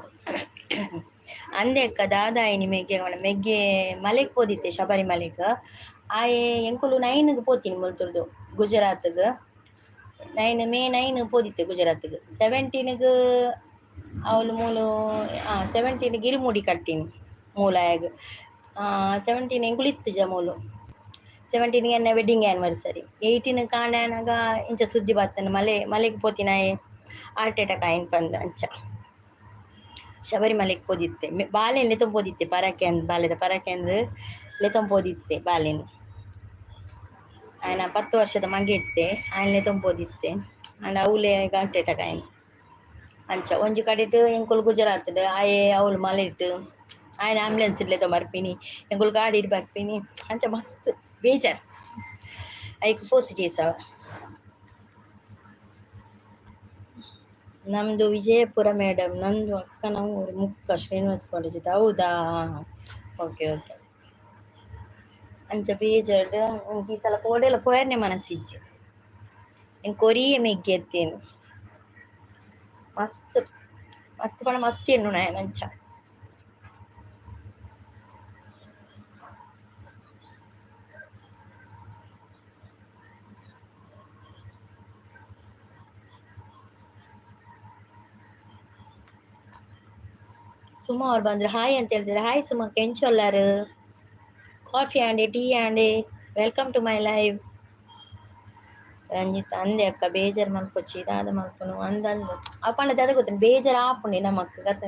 ಅಂದೆ ಅಕ್ಕ ದಾದಾಯಿನಿ ಮೆಗ್ಗೆ ಮೆಗ್ಗೆ ಮಲೆಗ್ ಪೋದಿತ್ತೆ ಶಬರಿಮಲೆಗ್. ಆಯೆ ಎಂಕುಲು 9ಗ್ ಪೋತೀನಿ ಮುಲ್ತುರ್ದು ಗುಜರಾತ್ಗ್. 9 ಮೇ 9 ಪೋದಿತ್ತೆ ಗುಜರಾತ್ಗ್. 17ಗ್ ಅವಳು ಮೂಲು 17ಗ್ ಇರುಮುಡಿ ಕಟ್ಟಿನಿ ಮೂಲಾಯಗ್. 17 ಎಂಕುಲು ಇತ್ತುಜ ಮೂಲು. 17ಗೆ ಎನ್ನ ವೆಡ್ಡಿಂಗ್ ಆ್ಯನಿವರ್ಸರಿ. 18 ಕಾಂಡೆ ಆನಗ ಇಂಚ ಸುದ್ದಿ ಬತ್ತಂಡ್ ಮಲೆ ಮಲೆಗ್ ಪೋತಿನಾಯೆ ಹಾರ್ಟ್ ಅಟ್ಯಾಕ್ ಆಯಿನ್ ಪಂದ್ ಅಂಚ. ಶಬರಿಮಲೆಗ್ ಪೋದಿತ್ತೆ ಬಾಲೆನ್ ಲೆತೊಂದು ಪೋದಿತ್ತೆ ಪರಕೆ ಅಂದ್ ಬಾಲೆದ ಪರಕೆ ಅಂದ್ ಲೆತೊಂದು ಪೋದಿತ್ತೆ ಬಾಲೆನ್. ಆಯನ 10 ವರ್ಷದ ಮಗೆ ಇತ್ತೆ ಆಯನ್ ಲೆತೊಂದು ಪೋದಿತ್ತೆ. ಆಂಡ ಅವ್ಲೇ ಹಾರ್ಟ್ ಅಟ್ಯಾಕ್ ಆಯಿನ್ ಅಂಚ. ಒಂಜಿ ಕಡೆಟ್ ಎಂಕುಲು ಗುಜರಾತ್ಡ್ ಆಯೆ ಅವ್ಲು ಮಲೆಟ್ ಆಯನ ಆಂಬ್ಯುಲೆನ್ಸ್ ಲೆತೊಂದು ಬರ್ಪಿನಿ ಎಂಕುಲು ಗಾಡಿಡ್ ಬರ್ಪಿನಿ ಅಂಚ ಮಸ್ತ್ ಬೇಜಾರ್ ಐಕ್ ಪೋತುಜಿ ಈ ಸಲ. ನಮ್ದು ವಿಜಯಪುರ ಮೇಡಮ್. ನಂದು ಅಕ್ಕನ ಊರು ಮುಕ್ಕ ಶ್ರೀನಿವಾಸ್ ಕಾಲೇಜ್. ಹೌದಾ? Okay okay. ಅಂಚ ಬೇಜಾರ್ಡ್ ಎಂಕ್ ಈ ಸಲ ಪೋಡೆಲ ಪೋಯೆರ್ನೆ ಮನಸ್ಸಿಜ್ಜಿ. ಎಂಕ್ ಒರಿಯೆ ಮೆಗ್ಗೆ ಎತ್ತೇನು ಮಸ್ತ್ ಮಸ್ತ್ ಪಂಡ ಮಸ್ತ್ ಎನ್ನುನ ಆಯನ್ ಅಂಚ. ಸುಮಾ ಅವ್ರು ಬಂದ್ರು ಹಾಯ್ ಅಂತ ಹೇಳ್ತಿದ್ದಾರೆ. ಹಾಯ್ ಸುಮಾ, ಕೆಂಚೊಲ್ಲಾರು? ಕಾಫಿ ಆಂಡೆ, ಟೀ ಆಂಡೆ? Welcome to my live. Ranjith ಅಂದೆ ಅಕ್ಕ ಬೇಜಾರು ಮಲ್ಪೊಚ್ಚಿ ದಾದ ಮಲ್ಪುನು ಅಂದ್ ಅಂದ್ ಅವು ಪಂಡ ದಾದ ಗೊತ್ತುಂಡು ಬೇಜಾರು ಆಪುಂಡು ನಮಕ್ ಗತ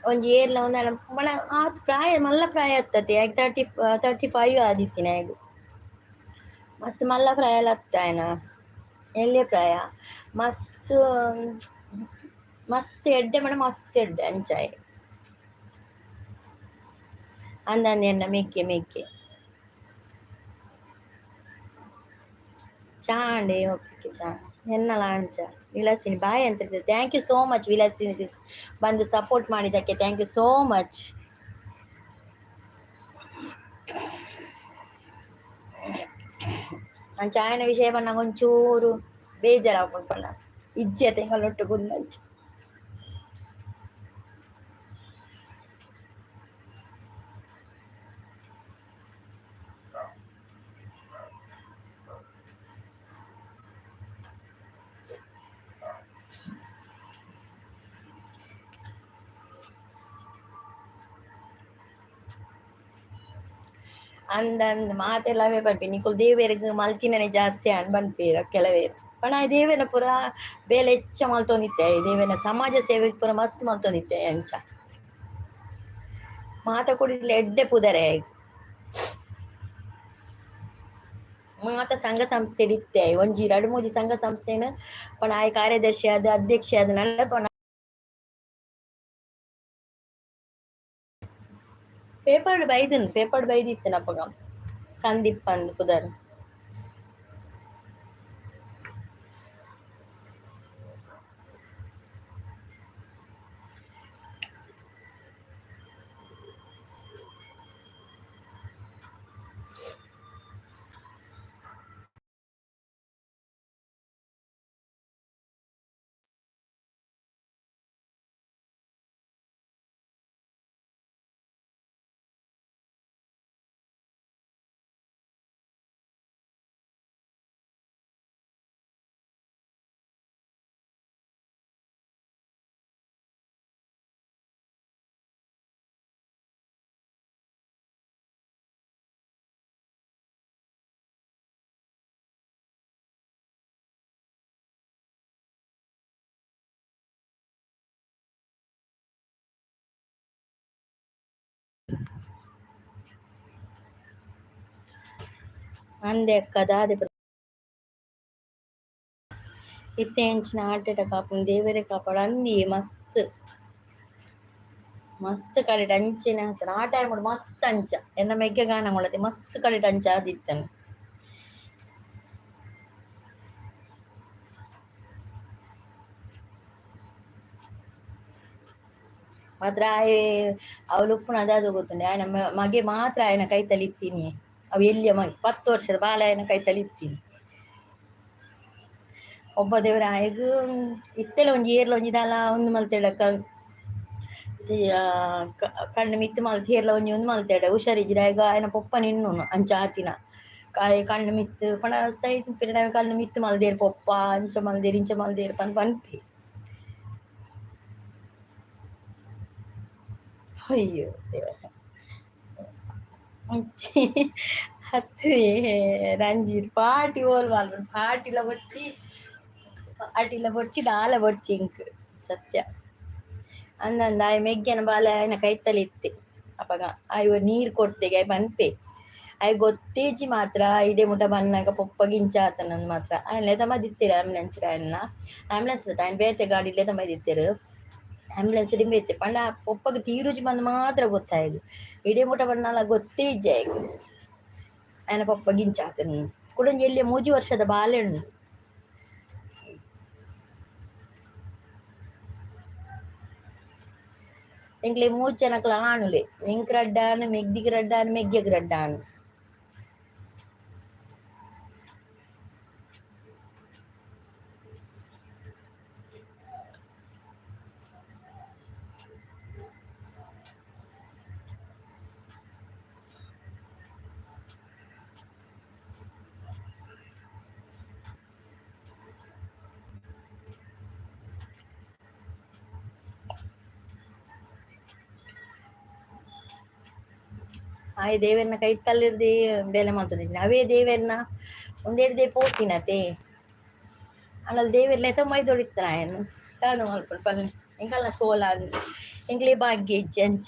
ಒಂಜಿ ಏರ್ಲ ಒಂದಾಂಡ ಪಂಡ ಆತ್ ಪ್ರಾಯ ಮಲ್ಲ ಪ್ರಾಯ ಅತ್ತತೆ ಆಯ್ಗ್ 35 ಆದಿತ್ತಿನ ಆಯ್ಗ್ ಮಸ್ತ್ ಮಲ್ಲ ಪ್ರಾಯ ಅತ್ತ ಆಯ್ನ ಎಲ್ಯ ಪ್ರಾಯ ಮಸ್ತ್ ಮಸ್ತ್ ಎಡ್ಡೆ ಪಂಡ ಮಸ್ತ್ ಎಡ್ಡೆ ಅಂಚ ಆಯೆ. ಅಂದಂದು ಎನ್ನ ಮೆಗ್ಗೆ ಮೆಗ್ಗೆ ಚಾಂಡೆ ಓಕೆ ಚಾ ಎನ್ನಲ ಅಂಚ. ವಿಲಾಸಿನಿ ಬಾಯ್ ಅಂತ. Thank you so much Vilasini sis, ಬಂದು ಸಪೋರ್ಟ್ ಮಾಡಿದ್ದಕ್ಕೆ thank you so much. ಅಂಚ ಆಯನ ವಿಷಯ ಪನ್ನಗ ಒಂಚೂರು ಬೇಜಾರಾಪುಂಡು ಪಂಡ ಇಜ್ಜೆ ಎಂಕಲ್ನೊಟ್ಟು ಗುಂದಂಚ. ಅಂದಂದ್ ಮಾತೆಲ್ಲವೇ ಪನ್ಪಿ ನಿಕುಲು ದೇವೆರೆಗ್ ಮಲ್ತಿನನೆ ಜಾಸ್ತಿ ಆಂಡ್ ಪನ್ಪೆರ್ ಕೆಲವೇರ್. ಪಂಡ ದೇವೆರ್ನ ಪೂರ ಬೇಲೆ ಹೆಚ್ಚ ಮಲ್ತೊಂದಿತ್ತೆ, ದೇವೆರ್ನ ಸಮಾಜ ಸೇವೆಗ್ ಪೂರ ಮಸ್ತ್ ಮಲ್ತೊಂದಿತ್ತೆ ಅಂಚ. ಮಾತ ಕುಡಿಡ್ಲ ಎಡ್ಡೆ ಪುದರೆ ಮಾತ ಸಂಘ ಸಂಸ್ಥೆಡ್ ಇತ್ತೆ, ಒಂಜಿ ರಡ್ಡ್ ಮೂಜಿ ಸಂಘ ಸಂಸ್ಥೆನ್ ಪಂಡ ಆಯೆ ಕಾರ್ಯದರ್ಶಿ ಆದ್ ಅಧ್ಯಕ್ಷೆ ಆದ್ ನಡಪುನ. ಪೇಪರ್ಡ್ ಬೈದನ್, ಪೇಪರ್ಡ್ ಬೈದಿತ್ತಿನ ಅಪಗ ಸಂದೀಪ್ ಪಂದ್ ಪುದರ್. ಅಂದೆ ಅಕ್ಕ ದಾದೆ ಇತ್ತೆ ಎಂಚಿನ ಹಾರ್ಟ್ ಅಟ್ಯಾಕ್ ಆಪುಂಡು ದೇವೆರೆ ಕಾಪಾಡು ಅಂದಿಯೆ. ಮಸ್ತ್ ಮಸ್ತ್ ಕಡೆಟ್ ಅಂಚೆನೆ ಆತುಂಡು ಆ ಟೈಮ್ ಮಸ್ತ್ ಅಂಚ ಎನ್ನ ಮೆಗ್ಗೆ ಗಾನಂಗುಳತೆ ಮಸ್ತ್ ಕಡೆಟ್ ಅಂಚ ಆದಿತ್ತುಂಡು. ಮಾತ್ರ ಆಯೆ ಅವ್ಲು ಉಪ್ಪುನ ದಾದ ಗೊತ್ತುಂಡೆ, ಆಯನ ಮಗೆ ಮಾತ್ರ ಆಯನ ಕೈತಲ್ ಇತ್ತೀನಿ. ಅವು ಎಲ್ಯ ಮಗೆ, 10 ವರ್ಷದ ಬಾಲೆ ಆಯನ ಕೈತಲ್ ಇತ್ತೀನಿ. ಒಬ್ಬ ದೇವರ ಆಯಗ್ ಇತ್ತೆಲ ಒಂಜಿ ಏರ್ಲ ಒಂಜಿ ದಾಲ ಉಂದು ಮಲ್ತೆಡಕ್ಕ ಕಣ್ಣು ಮಿತ್ತ್ ಮಲ್ತ್ ಏರ್ಲ ಒಂಜಿ ಉಂದು ಮಲ್ತೆಡ ಹುಷಾರಿಜ್ಜಿಡ ಆಯಗ್ ಆಯನ ಪೊಪ್ಪ ನಿನ್ನುನು ಅಂಚ ಆತಿನ ಕಾಯಿ ಕಣ್ಣು ಮಿತ್ತ್ ಪಂಡ ಸೈತ್ ಪಿರಡ ಕಣ್ಣು ಮಿತ್ತ್ ಮಲ್ದೇರ್ ಪೊಪ್ಪ, ಅಂಚ ಮಲ್ದೇರ್ ಇಂಚ ಮಲ್ದೇರ್ ಪಂದ್ ಪನ್ಪೆ. ಅಯ್ಯೋ ದೇವರೇ. ಅಂಚಿ ಅತ್ತ್ ರಂಜಿತ್ ಪಾರ್ಟಿ ಓಲ್ ಮಲ್ಪುನು, ಪಾರ್ಟಿಲ ಬೊರ್ಚಿ ಪಾರ್ಟಿಲ ಬೊರ್ಚಿ ದಾಲ ಬೊರ್ಚಿ ಎಂಕ್ ಸತ್ಯ. ಅಂದಂದ ಆಯೆ ಮೆಗ್ಯನ ಬಾಲೆ ಆಯನ ಕೈತಲ್ ಇತ್ತೆ ಅಪಗ ಆಯೆ ಒರಿ ನೀರ್ ಕೊರ್ತೆಗೆ ಆಯೆ ಪನ್ಪೆ ಆಯೆ ಗೊತ್ತೇಜಿ ಮಾತ್ರ ಇಡೆ ಮುಟ ಬನ್ನಗ ಪೊಪ್ಪಗ್ ಇಂಚ ಆತುಂಡು ಮಾತ್ರ ಆಯನ್ ಲೆತ ಮದಿತ್ತೆರ್ ಆಂಬ್ಯುಲೆನ್ಸ್ ಆಯನ್ನ ಆಂಬ್ಯುಲೆನ್ಸ್ ಆಯನ್ ಬೇತೆ ಗಾಡಿ ಲೆತ ಮದಿತ್ತೆರ್ ಆಂಬ್ಯುಲೆನ್ಸ್ ಡ್ ಇಂಬೆ ಇತ್ತೆ. ಪಂಡ ಪೊಪ್ಪಗ್ ತೀರುಜಿ ಪಂದ್ ಮಾತ್ರ ಗೊತ್ತಾಯಗ್, ಇಡೆ ಮುಟ ಬನ್ನಲ ಗೊತ್ತೇ ಇಜ್ಜಿ ಆಯಗ್ ಆಯನ ಪೊಪ್ಪಗ್ ಇಂಚ ಆತುಂಡು. ಕುಡೊಂಜಿ ಎಲ್ಯ 3 ವರ್ಷದ ಬಾಲೆ ಉಂಡು. ಎಂಕ್ಲೆ ಮೂಜಿ ಜನಕ್ಲ ಆಣುಲೆ, ಎಂಕ್ ರಡ್ಡ್ ಆಣ್, ಮೆಗ್ದಿಗ್ ರಡ್ಡ್ ಆಣ್, ಮೆಗ್ಯಗ್ ರಡ್ಡ್ ಆಣ್. ಆಯೆ ದೇವೆರ್ನ ಕೈತಲ್ಲಿರ್ದೆ ಬೇಲೆ ಮಲ್ತೊಂದಿತ್ತಿನಿ, ಅವೇ ದೇವೆರ್ನ ಉಂದೆಡ್ದೆ ಪೋತಿನತೆ ಆಂಡಲ ದೇವೆರ್ ಲೆತ ಮೈದೊಡಿತ್ತನ ಆಯನ್ ದಾದ ಮಲ್ಪೊಡು ಪನ್ಲೆ, ಎಂಕಲ್ನ ಸೋಲ ಎಂಕ್ಲೆ ಭಾಗ್ಯ ಇಜ್ಜಿ ಅಂಚ.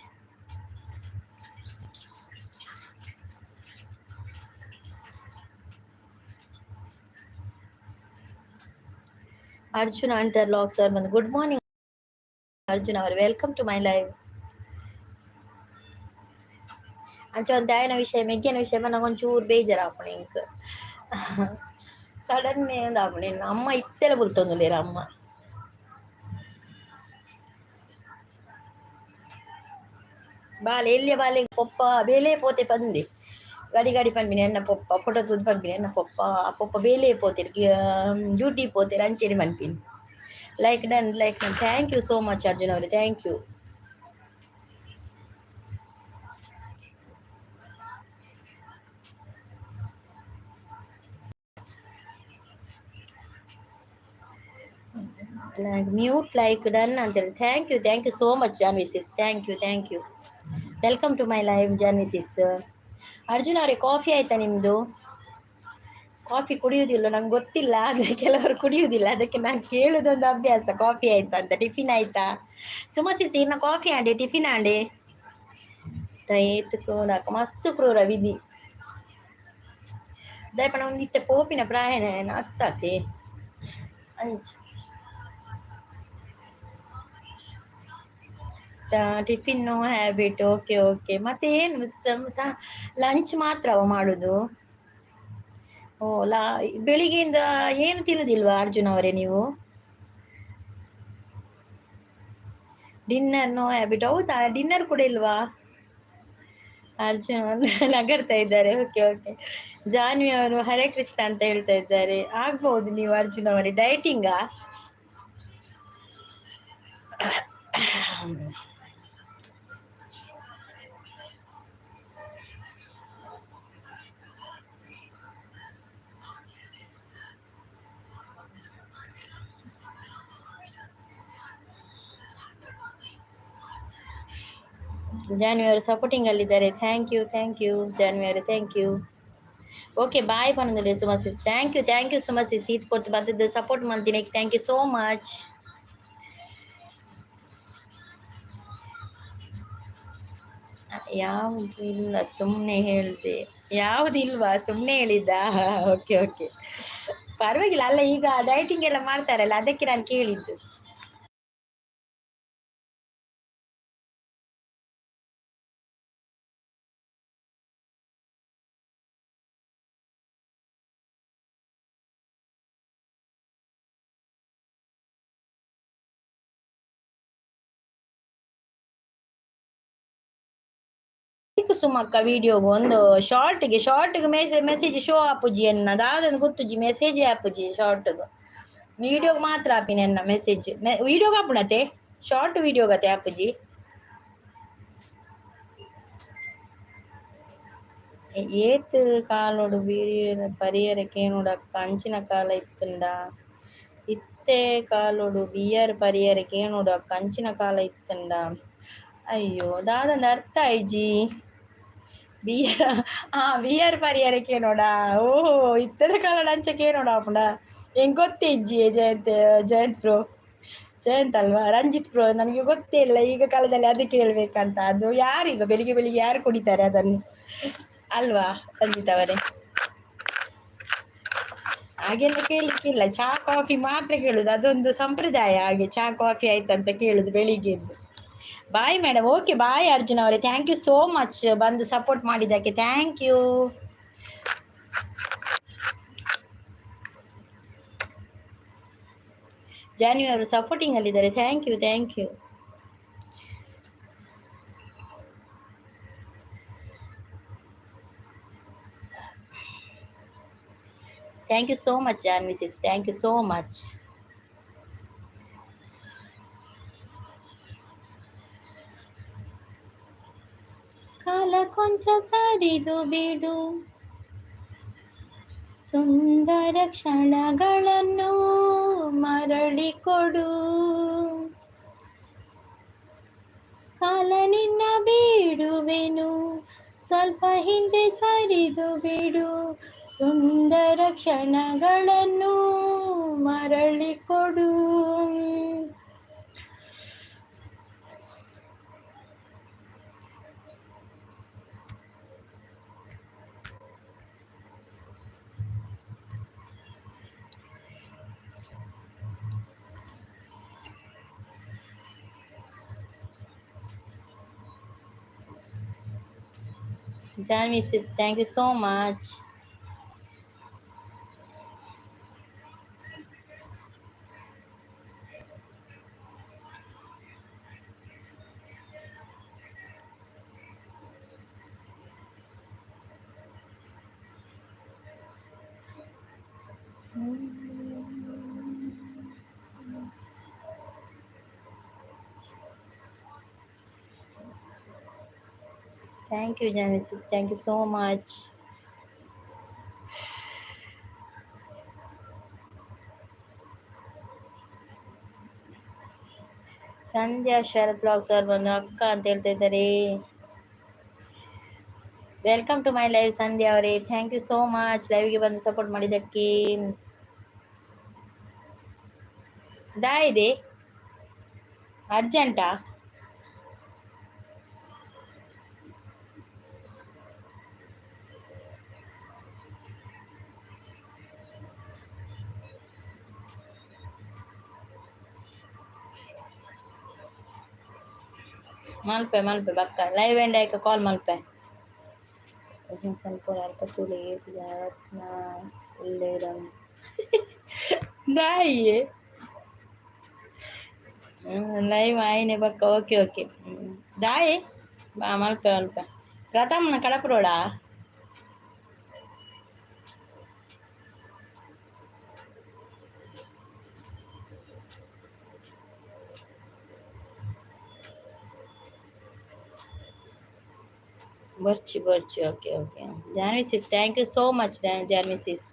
ಅರ್ಜುನ್ ಅಂಟರ್ ಲಾಕ್ಸ್ ಅವ್ರು ಬಂದು ಗುಡ್ ಮಾರ್ನಿಂಗ್ ಅರ್ಜುನ್ ಅವರೇ, welcome to my live. ಅಂಚ ಒಂದು ಆಯನ ವಿಷಯ ಮೆಗ್ಯನ ವಿಷಯ ನಂಗೆ ಒಂಚೂರು ಬೇಜಾರಾಪುಣೆ ಇಂಕ್ ಸಡನ್ ಒಂದಾಪುಣೆ ಅಮ್ಮ ಇತ್ತೆಲ್ಲ ಬುಲ್ತೊಂದುಲ್ಲೇರ ಅಮ್ಮ. ಬಾಲೆ ಎಲ್ಲಿಯ ಬಾಲೆ ಪೊಪ್ಪ ಬೇಲೆ ಪೋತೆ ಪಂದೆ ಗಡಿ ಗಡಿ ಪನ್ಪಿನಿ ಎನ್ನ ಪೊಪ್ಪ ಫೋಟೋ ತೂದು ಪನ್ಪಿನಿ ಎನ್ನ ಪೊಪ್ಪ ಪೊಪ್ಪ ಬೇಲೆ ಪೋತೆರ್ ಡ್ಯೂಟಿ ಪೋತೆರ್ ಅಂಚೆನೆ ಪನ್ಪಿನಿ. Like done, like done. Thank you so much Arjun ಅವರೇ, thank you. Like mute like done ಅಂತೇಳಿ. Thank you, thank you so much Janvi sis, thank you, thank you. Welcome to my live Janvi sis. Arjun ಅವರೇ coffee ಆಯ್ತಾ ನಿಮ್ಮದು? Coffee ಕುಡಿಯುವುದಿಲ್ಲ ನಂಗೆ ಗೊತ್ತಿಲ್ಲ, ಆದರೆ ಕೆಲವರು ಕುಡಿಯುವುದಿಲ್ಲ, ಅದಕ್ಕೆ ನಾನು ಕೇಳುವುದೊಂದು ಅಭ್ಯಾಸ, ಕಾಫಿ ಆಯ್ತಾ ಅಂತ. ಟಿಫಿನ್ ಆಯ್ತಾ ಸುಮಾ ಸಿಸ್? ಇನ್ನು ಕಾಫಿ ಆಂಡೆ ಟಿಫಿನ್ ಆಂಡೆ ಏತ್ ಕ್ರೂರ ಮಸ್ತ್ ಕ್ರೂರ ವಿಧಿ ದಯಪಣ ಒಂದು ಇತ್ತೆ ಪೋಪಿನ ಪ್ರಾಯನ ಅತ್ತಾತೆ ಅಂಚ. Tiffin no habit, okay okay. ಮತ್ತೆ ಏನು ಲಂಚ್ ಮಾತ್ರವ ಮಾಡುದು? ಓ ಲಾ, ಬೆಳಿಗ್ಗೆಯಿಂದ ಏನು ತಿನ್ನುದಿಲ್ವಾ ಅರ್ಜುನ್ ಅವರೇ ನೀವು? ಡಿನ್ನರ್ ನೋ ಹ್ಯಾಬಿಟ್, ಹೌದಾ? ಡಿನ್ನರ್ ಕೂಡ ಇಲ್ವಾ? ಅರ್ಜುನ್ ನಗಡ್ತಾ ಇದ್ದಾರೆ, ಓಕೆ ಓಕೆ. ಜಾನ್ವಿ ಅವರು ಹರೇ ಕೃಷ್ಣ ಅಂತ ಹೇಳ್ತಾ ಇದ್ದಾರೆ. ಆಗ್ಬಹುದು ನೀವು ಅರ್ಜುನ್ ಅವರೇ ಡೈಟಿಂಗಾ? ಜಾನ್ವಿ ಅವರು supporting ಅಲ್ಲಿದ್ದಾರೆ, thank you, thank you Janvi ಅವರೇ, thank you. Okay bye ಪನೊಂದುಲ್ಲೆ Suma sis, thank you, thank you Suma sis. ಈತ್ ಪೊರ್ತು ಬತ್ತದ ಸಪೋರ್ಟ್ ಮಲ್ತಿನ thank you so much. ಯಾವುದು ಇಲ್ಲ ಸುಮ್ಮನೆ ಹೇಳಿದೆ. ಯಾವುದಿಲ್ವಾ ಸುಮ್ಮನೆ ಹೇಳಿದ್ದಾ? ಓಕೆ ಓಕೆ, ಪರವಾಗಿಲ್ಲ. ಅಲ್ಲ ಈಗ ಡೈಟಿಂಗ್ ಎಲ್ಲ ಮಾಡ್ತಾರಲ್ಲ, ಅದಕ್ಕೆ ನಾನು ಕೇಳಿದ್ದು. ಸುಮಕ್ಕ ವಿಡಿಯೋಗೆ ಒಂದು ಶಾರ್ಟ್ಗೆ ಶಾರ್ಟ್ಗೆ ಮೆಸೇಜ್ ಶೋ ಆಪುಜಿ ಎನ್ನ ದಾದನ ಗೊತ್ತುಜಿ ಮೆಸೇಜ್ ಆಪುಜಿ ಶಾರ್ಟ್ಗೆ. ವಿಡಿಯೋಗೆ ಮಾತ್ರ ಆಪಿನ ಎನ್ನ ಮೆಸೇಜ್ ವಿಡಿಯೋಗೆ ಆಪುಣತೆ ಶಾರ್ಟ್ ವಿಡಿಯೋಗತೆ ಆಪುಜಿ. ಏತ್ ಕಾಲೋಡು ಬೀರಿಯರ ಪರಿಯರ ಕೇನೋಡು ಅಕ್ಕ ಅಂಚಿನ ಕಾಲ ಇತ್ತುಂಡ ಇತ್ತೆ ಕಾಲೋಡು ಬಿಯರ್ ಪರಿಯರ ಕೇನೋಡು ಅಕ್ಕ ಅಂಚಿನ ಕಾಲ ಇತ್ತುಂಡ. ಅಯ್ಯೋ ದಾದಂದ ಅರ್ಥ ಆಯ್ಜಿ. Beer beer ಪರಿಯರ ಕೇನೋಡ? ಓಹೋ ಇತ್ತದ ಕಾಲೋಡು ಅಂಚ ಕೇನೋಡ ಆಪುಂಡ ಎಂಕ್ ಗೊತ್ತೇ ಇಜ್ಜಿ. ಜಯಂತ್ ಜಯಂತ್ ಬ್ರೋ, ಜಯಂತ್ ಅಲ್ವಾ ರಂಜಿತ್ ಬ್ರೋ, ನನಗೆ ಗೊತ್ತೇ ಇಲ್ಲ ಈಗ ಕಾಲದಲ್ಲಿ ಅದು ಕೇಳಬೇಕಂತ. ಅದು ಯಾರೀಗ ಬೆಳಿಗ್ಗೆ ಬೆಳಿಗ್ಗೆ ಯಾರು ಕುಡಿತಾರೆ ಅದನ್ನು ಅಲ್ವಾ ರಂಜಿತ್ ಅವರೇ? ಹಾಗೆಲ್ಲ ಕೇಳಲಿಕ್ಕಿಲ್ಲ, ಚಹಾ ಕಾಫಿ ಮಾತ್ರ ಕೇಳುದು, ಅದೊಂದು ಸಂಪ್ರದಾಯ ಹಾಗೆ. ಚಹಾ ಕಾಫಿ ಆಯ್ತಂತ ಕೇಳುದು ಬೆಳಿಗ್ಗೆದ್ದು. Bye madam, okay bye Arjun ಅವರೇ, thank you so much ಬಂದು ಸಪೋರ್ಟ್ ಮಾಡಿದ್ದಕ್ಕೆ, thank you. Janvi ಅವರು supporting ಅಲ್ಲಿದ್ದಾರೆ, thank you, thank you. Thank you so much Janvi sis, thank you so much. ಕಾಲ ಕೊಂಚ ಸರಿದು ಬಿಡು, ಸುಂದರ ಕ್ಷಣಗಳನ್ನು ಮರಳಿ ಕೊಡು. ಕಾಲ ನಿನ್ನ ಬಿಡುವೆನು, ಸ್ವಲ್ಪ ಹಿಂದೆ ಸರಿದು ಬಿಡು, ಸುಂದರ ಕ್ಷಣಗಳನ್ನು ಮರಳಿ ಕೊಡು. Janvi sis, thank you so much. Thank you Janvi sis, thank you so much. Sandhya Sharath vlogs ಅವ್ರು ಬಂದು ಅಕ್ಕ ಅಂತ ಹೇಳ್ತಾ ಇದ್ದಾರೆ. Welcome to my live Sandhya ಅವರೇ, thank you so much ಲೈವ್ಗೆ ಬಂದು ಸಪೋರ್ಟ್ ಮಾಡಿದ್ದಕ್ಕೆ. ದಾ ಇದೆ ಅರ್ಜೆಂಟಾ? ಮಲ್ಪೆ ಮಲ್ಪೆ ಬಕ್ಕ ಲೈವ್ ಎಂಡ್ ಆಯ್ಕ ಕಾಲ್ ಮಲ್ಪೆ. ಸ್ವಲ್ಪ ಅಲ್ಪ ತುಳಿ ದಾಯಿಯೇ ಲೈವ್ ಆಯ್ನೆ ಬಕ್ಕ. ಓಕೆ ಓಕೆ ದಾಯಿ ಬಾ ಮಲ್ಪೆ ಮಲ್ಪೆ. ಪ್ರಥಮನ ಕಡಪುರೋಡ ಬರ್ಚಿ ಬರ್ಚಿ. Okay okay Janvi sis, thank you so much Janvi sis.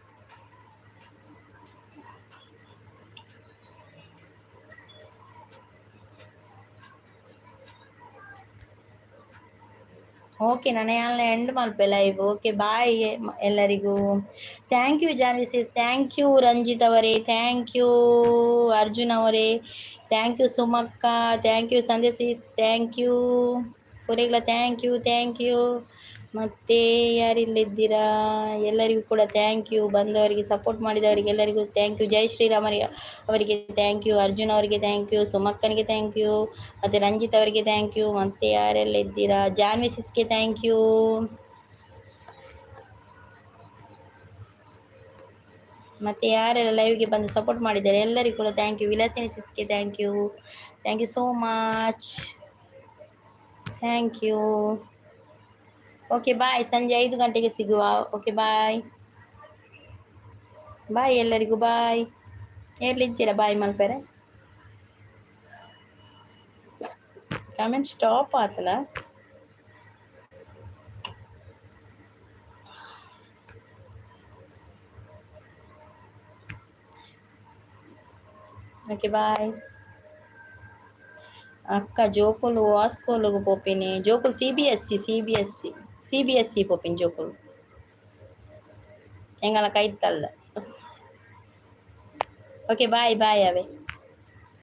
Okay ನಾನು ಯಾಲ್ನ ಎಂಡ್ ಮಲ್ಪೆ ಲೈವ್. ಓಕೆ ಬಾಯ್ ಎಲ್ಲರಿಗೂ. Thank you Janvi sis, thank you Ranjith ಅವರೇ, thank you Arjun ಅವರೇ, thank you ಸುಮಕ್ಕ, thank you Sandhya sis, thank you ಕೊರೆಗ್ಲ, thank you thank you. ಮತ್ತು ಯಾರಿಲ್ಲಿದ್ದೀರಾ ಎಲ್ಲರಿಗೂ ಕೂಡ thank you. ಬಂದವರಿಗೆ ಸಪೋರ್ಟ್ ಮಾಡಿದವರಿಗೆ ಎಲ್ಲರಿಗೂ thank you. ಜೈ ಶ್ರೀರಾಮರಿಗೆ ಅವರಿಗೆ thank you, Arjun ಅವರಿಗೆ thank you, ಸುಮಕ್ಕನಿಗೆ thank you, ಮತ್ತು ರಂಜಿತ್ ಅವರಿಗೆ thank you. ಮತ್ತು ಯಾರೆಲ್ಲ ಇದ್ದೀರಾ, ಜಾನ್ವಿ ಸಿಸ್ಗೆ thank you. ಮತ್ತು ಯಾರೆಲ್ಲ ಲೈವ್ಗೆ ಬಂದು ಸಪೋರ್ಟ್ ಮಾಡಿದ್ದಾರೆ ಎಲ್ಲರಿಗೂ ಕೂಡ thank you. Vilasini ಸಿಸ್ಗೆ thank you, thank you so much, thank you. Okay bye, ಸಂಜೆ 5 ಗಂಟೆಗೆ ಸಿಗುವ. ಓಕೆ ಬಾಯ್ ಬಾಯ್ ಎಲ್ಲರಿಗೂ ಬಾಯ್. ಎಲ್ಲಿದ್ದೀರಾ ಬಾಯ್ ಮಲ್ಪೆರೆ? ಕಮೆಂಟ್ ಸ್ಟಾಪ್ ಆತಲ್ಲ. ಓಕೆ ಬಾಯ್ ಅಕ್ಕ. ಜೋಕುಲು ವಾಸ್ಕೋಲುಗು ಪೋಪಿನಿ ಜೋಕುಲು CBSE ಪೋಪಿನಿ ಜೋಕುಲು ಎಂಗಲ ಕೈತಲ್ಲ. ಓಕೆ ಬಾಯ್ ಬಾಯ್ ಅವೇ.